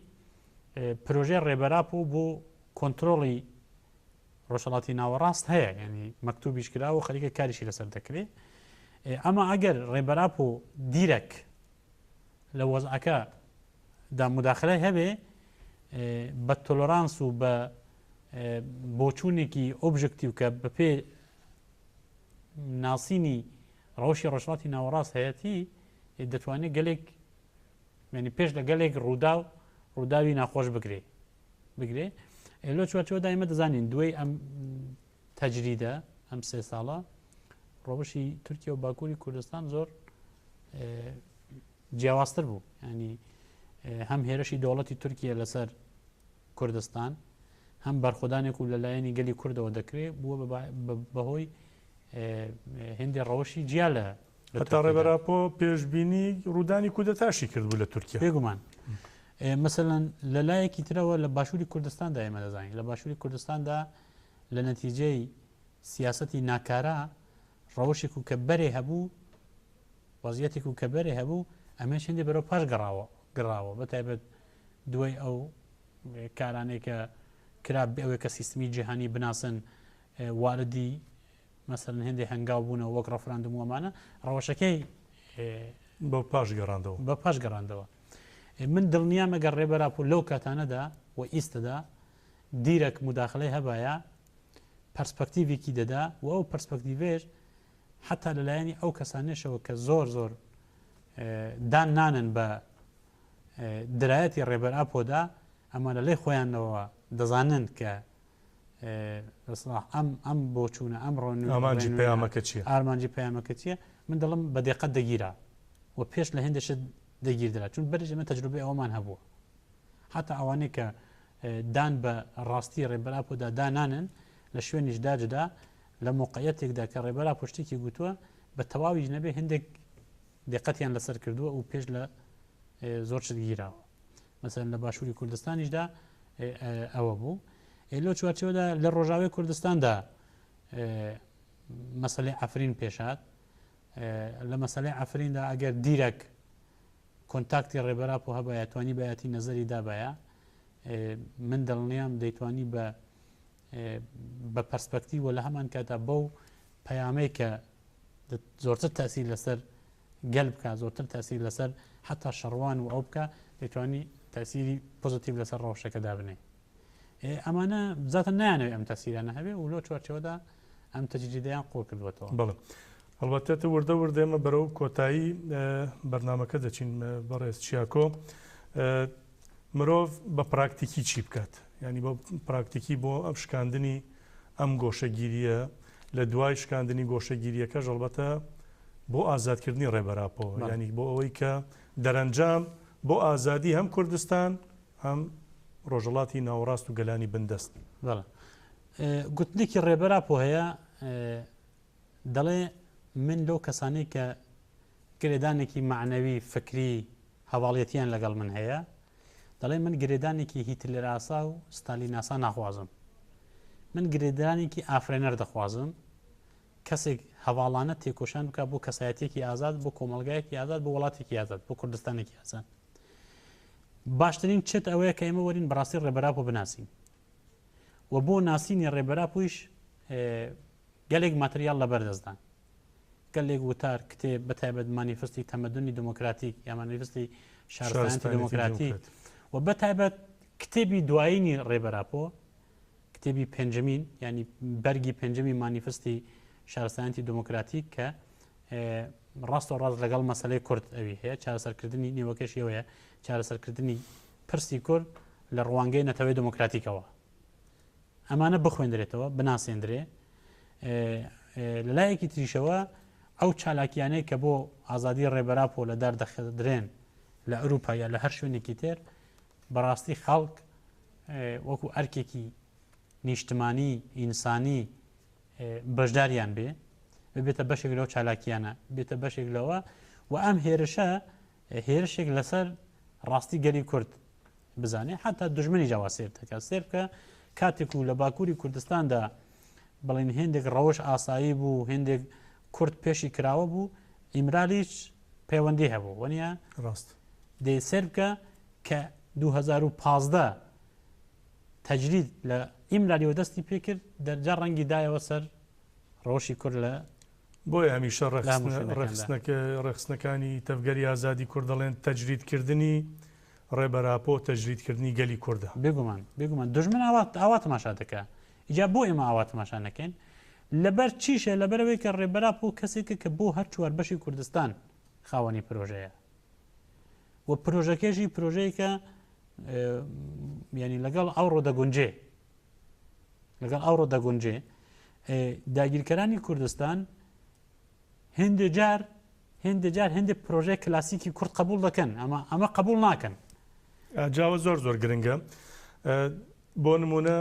پرۆژەی ڕێبەراپ و بۆ کۆنتترۆڵی ڕۆژهڵاتی ناوەڕاست هەیە ینی مەکتوبیش کرا و خەریکە کاریشی لەسەر دەکرێت ئەمە ئەگەر ڕێبەراپ و دیرەک لە وەزعەکە دا مداخلەی هەبێ بە تۆلۆرانس و بە بۆچوونێکی ئۆبژێکتیو کە بەپێ ناسینی ڕەوشی ڕۆژهەڵاتی ناوەڕاست هەیەتی دەتوانێت گەلێک یعنی پێش لە گەلێک ڕووداو ڕووداوی ناخۆش بگرێ بگرێ لۆ چوارچەوە ئێمە دەزانین دوای ئەم تەجریدە ئەم سێ ساڵە ڕەوشی تورکیا و باکووری کوردستان زۆر جیاوازتر بوو ینی هەم هێرشی دەوڵەتی تورکیە لەسەر کوردستان هەم بەرخۆدانێک و لەلایەنی گەلی کوردەوە دەکرێت بووە بەهۆی هێندێ ڕەوشی جیا لە هەتا ڕێبەر ئاپۆ پێشبینی ڕوودانی کودەتاشی کردبوو لە تورکیا. بێگومان مەسەلەن لە لایەکی ترەوە لە باشووری کوردستاندا ئێمە دەزانین لە باشووری کوردستاندا لە نەتیجەی سیاسەتی ناکارا ڕەوشێک و کە بەرێ هەبوو وەزیەتێک و کە بەرێ هەبوو ئەمەش هێندێ بەرەو پاش گەڕاوە گەڕاوە بە تایبەت دوای ئەو کارانەی کە کرا ئەوەی کە سیستمی جیهانی بناسن واردی مەسەلەن هێندێ هەنگاو بوونەوە وەک ڕەفراندوم و ئەمانە ڕەوەشەکەی بە پاش گەڕاندەوە بە پاش گەڕاندەوە من دڵنیام ئەگەر ڕێبەر ئاپۆ لەو کاتانەدا و ئیستەدا دیرەک مداخلەی هەبایە پەرسپەکتیڤێکی دەدا و ئەو پەرسپەکتیڤێش حتا لەلایەنی ئەو کەسانێشەوە کە زۆر زۆر دان نانن بە درایەتی ڕێبەر ئاپۆدا ئەمە لە لای خۆیانەوە دەزانن کە ئەسڵا ئەم ئەم بۆچوونە ئەم ڕۆن ئامانجی پەیامەکە چییە؟ ئارمانجی پەیامەکە چییە؟ من دەڵم بە دقەت دەگیرا و پێش لە هێندێک شت دەگیردرا چون بەرش ئێمە تەجروبەی ئەوەمان هەبووە حتا ئەوانەی کە دان بە ڕاستی ڕێبەر ئاپۆدا دانانن لە شوێنیش داجدا لە موقعیەتێکدا کە ڕێبەر ئاپۆ شتێکی گوتووە بە تەواویش نەبێ هەندێک دقەتیان لەسەر کردووە و پێش لە زۆر شت گیراوە مەسەلەن لە باشووری کوردستانیشدا ئەوە بوو لەو چوارچێوەدا لە ڕۆژاوی کوردستاندا مەسلەی عفرین پێشات لە مەسلەی عفریندا ئەگەر دیرەک کۆنتاکتی ڕێبەراپ و هەبایە توانی بەیاتی نەزەری دابایە من دڵنیام دەیتوانی بە بە پەرسپەکتی وە لە هەمان کاتا بەو پەیامەی کە زۆرتر تەسیر لەسەر گەل بکا زۆرتر تەسیر لەسەر حتا شەڕوان و ئەو بکا دەتوانی تەسیری پۆزیتیڤ لەسەر ڕەوشەکە دابنێ ئەمانە زاتە نایانەوێت ئەم تەسیرانە هەبێ و لۆ چوارچەوەدا ئەم تەجریدەیان قوڵ کردووەتەوە. بەڵێ هەڵبەتە وردە وردە ئێمە بەرەو کۆتایی بەرنامەکە دەچین بەڕێز چیاکۆ مرۆڤ بە پراکتیکی چی بکات ینی بە پراکتیکی بۆ ئەم شکاندنی ئەم گۆشەگیرییە، لە دوای شکاندنی گۆشەگیرییەکەش ئەڵبەتە بۆ ئازادکردنی ڕێبەر ئاپۆ، یانی بۆ ئەوەی کە دەرەنجام بۆ ئازادی هەم کوردستان هەم ڕۆژهەڵاتی ناوەڕاست و گەلانی بندەست. بەڵێ. گوتنێکی ڕێبەر ئاپۆ هەیە دەڵێ من لەو کەسانەی کە گرێدانێکی مەعنەوی، فکری، هەڤاڵیەتیان لەگەڵ من هەیە، دەڵێ من گرێدانێکی هیتلەرئاسا و ستالیناسا ناخوازم. من گرێدانێکی ئافرێنەر دەخوازم، کەسێک هەڤاڵانە تێکۆشان بکات بۆ کەسایەتیەکی ئازاد، بۆ کۆمەڵگایەکی ئازاد، بۆ وڵاتێکی ئازاد، بۆ کوردستانێکی ئازاد. باشترین چت ئەوەیە کە ئێمە وەرین بەڕاستی ڕێبەراپۆ بناسین و بۆ ناسینی ڕێبەراپۆیش گەلێک ماتریاڵ لەبەردەستدان. گەلێک وتار، کتێب، بە تایبەت مانیفستی تەمەدونی دموکراتیک یا مانیفستی شارستانیەتی دموکراتیک و بە تایبەت کتێبی دوایینی ڕێبەر ئاپۆ، کتێبی پێنجەمین یعنی بەرگی پێنجەمی مانیفستی شارستانیەتی دموکراتیک کە ڕاستە ڕاست لەگەڵ مەسلەی کورد ئەوی هەیە چارەسەرکردنی نێوەکەشی ئەوەیە چارەسەرکردنی پرسی کورد لە ڕوانگەی نەتەوەی دموکراتیکەوە ئەمانە بخوێندرێتەوە، بناسێندرێ. لە لایەکی تریشەوە ئەو چالاکیانەی کە بۆ ئازادی ڕێبەر ئاپۆ لە دار دەخدرێن لە ئەوروپا یا لە هەر شوێنێکی تر بەڕاستی خەڵک وەکو ئەرکێکی نیشتمانی ئینسانی بەشداریان بێ ببێتە بەشێک لەو چالاکیانە بێتە بەشێک لەوە و ئەم هێرشە هێرشێک لەسەر ڕاستی گەلی کورد بزانێ حتا دژمنی جاوا سێر دەکات سێر بکە کاتێک و لە باکووری کوردستاندا بڵین هێندێک ڕەوش ئاسایی بوو هێندێک کورد پێشی کراوە بوو ئیمرالیش پەیوەندی هەبوو وەنیە ڕاست دەی سێر بکە کە 2015 تەجرید لە ئیمرالیەوە دەستی پێکرد دەرجا ڕەنگی دایەوە سەر ڕەوشی کورد لە بۆیە هەمیشە ڕێکخستنەکانی تەڤگەری ئازادی کورد دەڵێن تەجریدکردنی. ڕێبەر ئاپۆ تەجریدکردنی گەلی کوردە. بێگومان بێگومان دوژمن ئاوا ئاوا تەماشا دەکا ئیجا بۆ ئێمە ئاوا تەماشا نەکەین لەبەر چیشە لەبەرەوەی کە ڕێبەر ئاپۆ کەسێکە کە بۆ هەر چوار بەشی کوردستان خاوەنی پرۆژەیە و پرۆژەکەشی پرۆژەیەکە ینی لەگەڵ ئەوڕۆ دەگونجێ لەگەڵ ئەوڕۆ دەگونجێ داگیرکەرانی کوردستان هێندێ جار هێندێ جار هێندێ پرۆژەی کلاسیکی کورد قبول دەکەن ئەمە ئەمە قبول ناکەن. جاوە زۆر زۆر گرنگە بۆ نمونە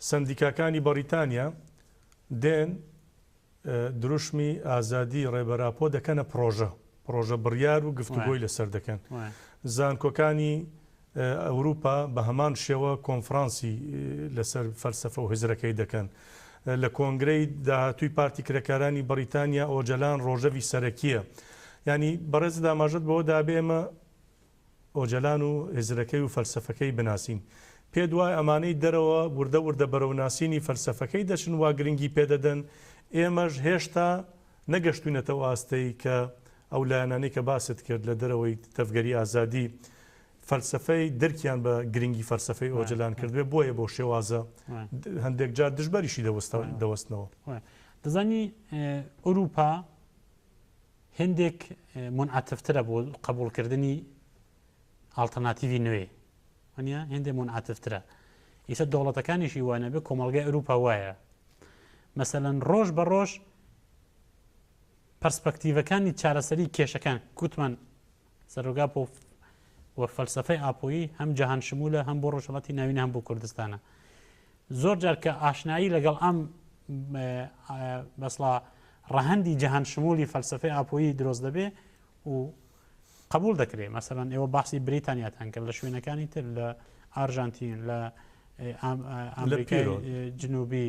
سەندیکاکانی بەڕیتانیا دێن دروشمی ئازادی ڕێبەراپۆ دەکەنە پرۆژە پرۆژە بڕیار و گفتوگۆی لەسەر دەکەن زانکۆکانی ئەوروپا بە هەمان شێوە کۆنفرانسی لەسەر فەلسەفە و هزرەکەی دەکەن. لە کۆنگرەی داهاتووی پارتی کرێکارانی بەڕیتانیا ئۆجەلان ڕۆژەڤی سەرەکییە. یانی بەڕێزت ئاماژەت بەوە دا بێ ئێمە ئۆجەلان و هزرەکەی و فەلسەفەکەی بناسین. پێت وایە ئەمانەی دەرەوە وردە وردە بەرەو ناسینی فەلسەفەکەی دەچن وا گرنگی پێ دەدەن، ئێمەش هێشتا نەگەشتوینەتە ئەو ئاستەی کە ئەو لایەنانەی کە باست کرد لە دەرەوەی تەڤگەری ئازادی فەلسەفەی درکیان بە گرنگی فەلسەفەی ئۆجەلان کردبێ بۆیە بەو شێوازە هەندێک جار دژبەریشی دەوەستنەوە. دەزانی ئەوروپا هێندێک مونعەتفترە بۆ قبوڵکردنی ئاڵتەرناتیڤی نوێ وانە هێندێ مونعەتفترە ئیسە دەوڵەتەکانیشی وانەبێ کۆمەڵگای ئەوروپا وایە مەسەلەن ڕۆژ بە ڕۆژ پەرسپەکتیڤەکانی چارەسەری کێشەکان کوتمان سەرۆک ئاپۆ و فەلسەفەی ئاپۆیی هەم جەهان شمولە هەم بۆ ڕۆژهەڵاتی ناوینە هەم بۆ کوردستانە زۆر جار کە ئاشنایی لەگەڵ ئەم بەسڵا ڕەهەندی جەهان شمولی فەلسەفەی ئاپۆیی درۆست دەبێ و قبول دەکرێت مەسەلەن ئێوە باسی بریتانیاتان کرد لە شوێنەکانی تر لە ئارژانتین لە ئەمریکای جنوبی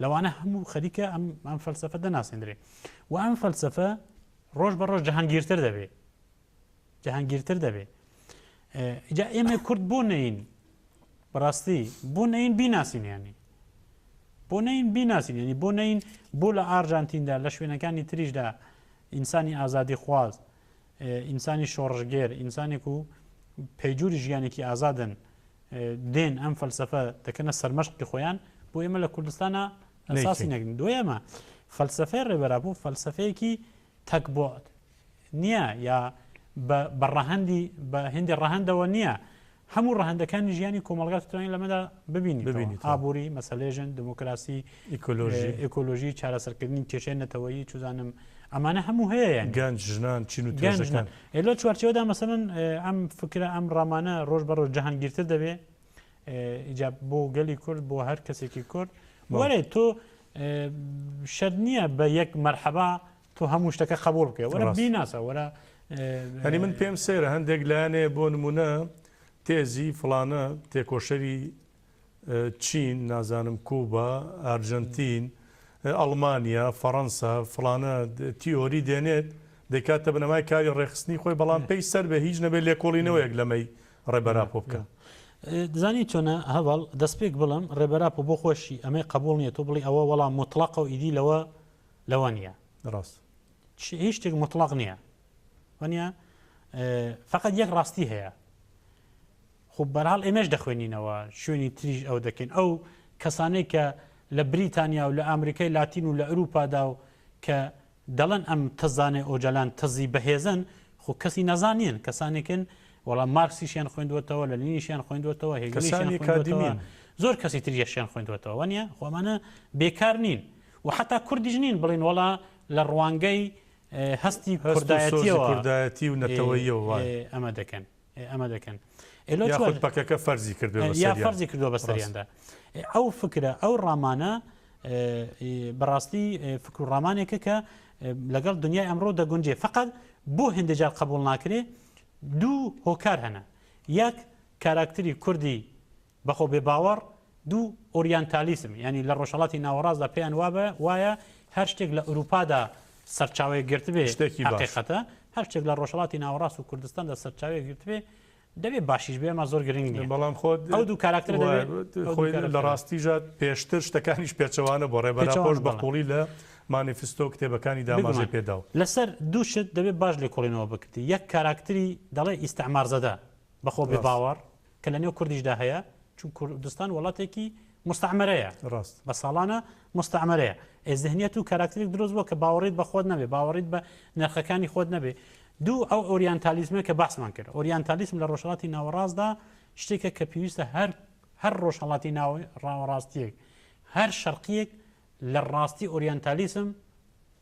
لەوانە هەموو خەریکە ئەم ئەم فەلسفە دەناسێندرێ و ئەم فەلسفە ڕۆژ بە ڕۆژ جەهانگیرتر دەبێ جەهانگیرتر دەبێ جا ئێمە کورد بۆ نین بەڕاستی بۆ نین بیناسین ینی بۆ نین بیناسین ینی بۆ نین بۆ لە ئارژانتیندا لە شوێنەکانی تریشدا ئینسانی ئازادی خواز ئینسانی شۆڕشگێر ئینسانێک و پەیجوری ژیانێکی ئازادن دێن ئەم فەلسفە دەکەنە سەرمەشقی خۆیان بۆ ئێمە لە کوردستانە ئەساسی نەگرن دوێمە فەلسفەی ڕێبەرا بوو فەلسفەیەکی تەکبۆت نییە یا بە ڕەهەندی بە هندی ڕەهەندەوە نییە هەموو ڕەهەندەکانی ژیانی کۆمەڵگا دەتوانین لەمەدا ببینی ببینیتەوە. ئابووری، مەسەلەی ژن، دموکراسی، ئیکۆلۆژی. ئیکۆلۆژی، چارەسەرکردنی کێشەی نەتەوەیی، چوزانم ئەمانە هەموو هەیە یانی. گەنج، ژنان، چین و گەنج، توێژەکان. ژنان. ئێ لەو چوارچێوەدا مەسەلەن ئەم فکرە، ئەم ڕامانە ڕۆژ بە ڕۆژ جەهانگیرتر دەبێ. ئیجا بۆ گەلی کورد، بۆ هەر کەسێکی کورد. بەڵێ. وەرێ تۆ شەرت نییە بە یەک مەرحەبا تۆ هەموو شتەکە قبوڵ بکەی وەرە ڕاست. بیناسە وەرە یانی من پێم سەیرە هەندێک لایەنێ بۆ نمونە تێزی فڵانە تێکۆشەری چین نازانم کوبا ئارجنتین ئەڵمانیا فەڕەنسا فڵانە تیۆری دێنێت دەیکاتە بنەمای کاری ڕێکخستنی خۆی بەڵام پێی سەر بێ هیچ نەبێ لێکۆڵینەوەیەک لەمەی ڕێبەراپۆ بکە. دەزانی چۆنە هەڤاڵ دەستپێک بڵم ڕێبەراپۆ بۆ خۆشی ئەمەی قبوڵ نییە تۆ بڵی ئەوە وەڵام مطلقە و ئیدی لەوە لەوە نییە. ڕاست. هیچ شتێک مطلق نییە وانە فقط یەک ڕاستی هەیە خب بەرحاڵ ئێمەش دەخوێنینەوە شوێنی تریش ئەو دەکەین ئەو کەسانەی کە لە بریتانیا و لە ئەمریکای لاتین و لە ئەوروپادا و کە دەڵێن ئەم تەزانەی ئۆجالان تەزی بەهێزن خۆ کەسی نەزانین کەسانێکن وەڵام مارکسیشیان خوێندوەتەوە لە لینیشیان خوێندوەتەوە هێگلیشیان خوێندوەتەوە زۆر کەسی تریشیان خوێندوەتەوە وانە خۆمانە بێکار نین و حەتا کوردیش نین بڵێن وەڵا لە ڕوانگەی هەستی کوردایەتیەوە کوردایەتی و نەتەوەییەوە ئەمە دەکەن ئەمە دەکەن یاخود پەکەکە فەرزی کردووە یا فەرزی کردووە بەسەریاندا ئەو فکرە ئەو ڕامانە بەڕاستی فکر و ڕامانێکە کە لەگەڵ دنیای ئەمڕۆ دەگونجێ فقط بۆ هەندێک جار قبول ناکرێ دوو هۆکار هەنە یەک کاراکتری کوردی بەخۆ بێ باوەڕ، دوو ئۆریانتالیسم، یانی لە ڕۆژهەڵاتی ناوەڕاستدا پێیان وابە وایە هەر شتێک لە ئورووپادا سەرچاوەیەک گرتبێ شتێکی باش. هەقیقەتە، هەر شتێک لە ڕۆژهەڵاتی ناوەڕاست و کوردستاندا سەرچاوەیەک گرتبێ دەبێ باشیش بێ ئەما زۆر گرنگ نییە. بەڵام خۆ ئەو دوو کاراکتەرە دەبێ وایە ئەو دوو خۆی لە کاراکتەرە. ڕاستیشا پێشتر شتەکانیش پێچەوانە بووە، ڕێبەر پێچەوانە ئاپۆش بە بەڵێ. قووڵی لە مانیفستۆ و کتێبەکانیدا ئاماژەی بێگومان. پێ داوە. لەسەر دوو شت دەبێ باش لێکۆڵینەوە بکرێ، یەک کاراکتری دەڵێ ئیستعمارزەدە. بەخۆ بێ باوەڕ کە لە نێو کوردیشدا هەیە چون کوردستان وڵاتێکی مستعمرەیە ڕاست بە ساڵانە مستعمرەیە ئێ زهنیەت و کاراکتەرێک دروست بووە کە باوەڕیت بە خۆت نەبێ باوەڕیت بە نرخەکانی خۆت نەبێ دوو ئەو ئۆریانتالیزمە کە باسمان کرد ئۆریانتالیسم لە ڕۆژهەڵاتی ناوەڕاستدا شتێکە کە پێویستە هەر هەر ڕۆژهەڵاتی ناوەڕاستیەک هەر شەرقیەک لە ڕاستی ئۆریانتالیسم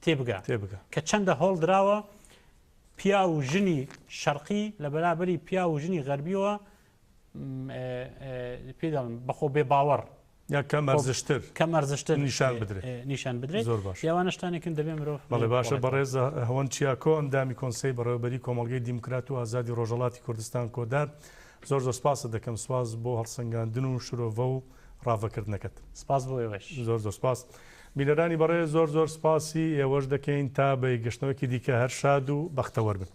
تێبگا تێبگا کە چەندە هۆڵ دراوە پیاو و ژنی شەرقی لە بەرابەری پیاو و ژنی غەربیەوە پێ دەڵێن بەخۆ بێ باوەڕ یا کەم ئەرزشتر کەم ئەرزشتر نیشان بدرێت نیشان بدرێت زۆر باش ئەوانە شتانێکن دەبێ مرۆڤ بەڵێ باشە بەڕێز هەوەن چیاکۆ ئەندامی کۆنسەی بەڕێوەبەری کۆمەڵگەی دیموکرات و ئازادی ڕۆژهەڵاتی کوردستان کۆدار زۆر زۆر سپاست دەکەم سپاس بۆ هەڵسەنگاندن و شرۆڤە و ڕاڤەکردنەکەت. سپاس بۆ ئێوەش. زۆر زۆر سپاس. بینەرانی بەڕێز زۆر زۆر سپاسی ئێوەش دەکەین تا بە یەکگرتنەوەکی دیکە هەر شاد و بەختەوەر بن.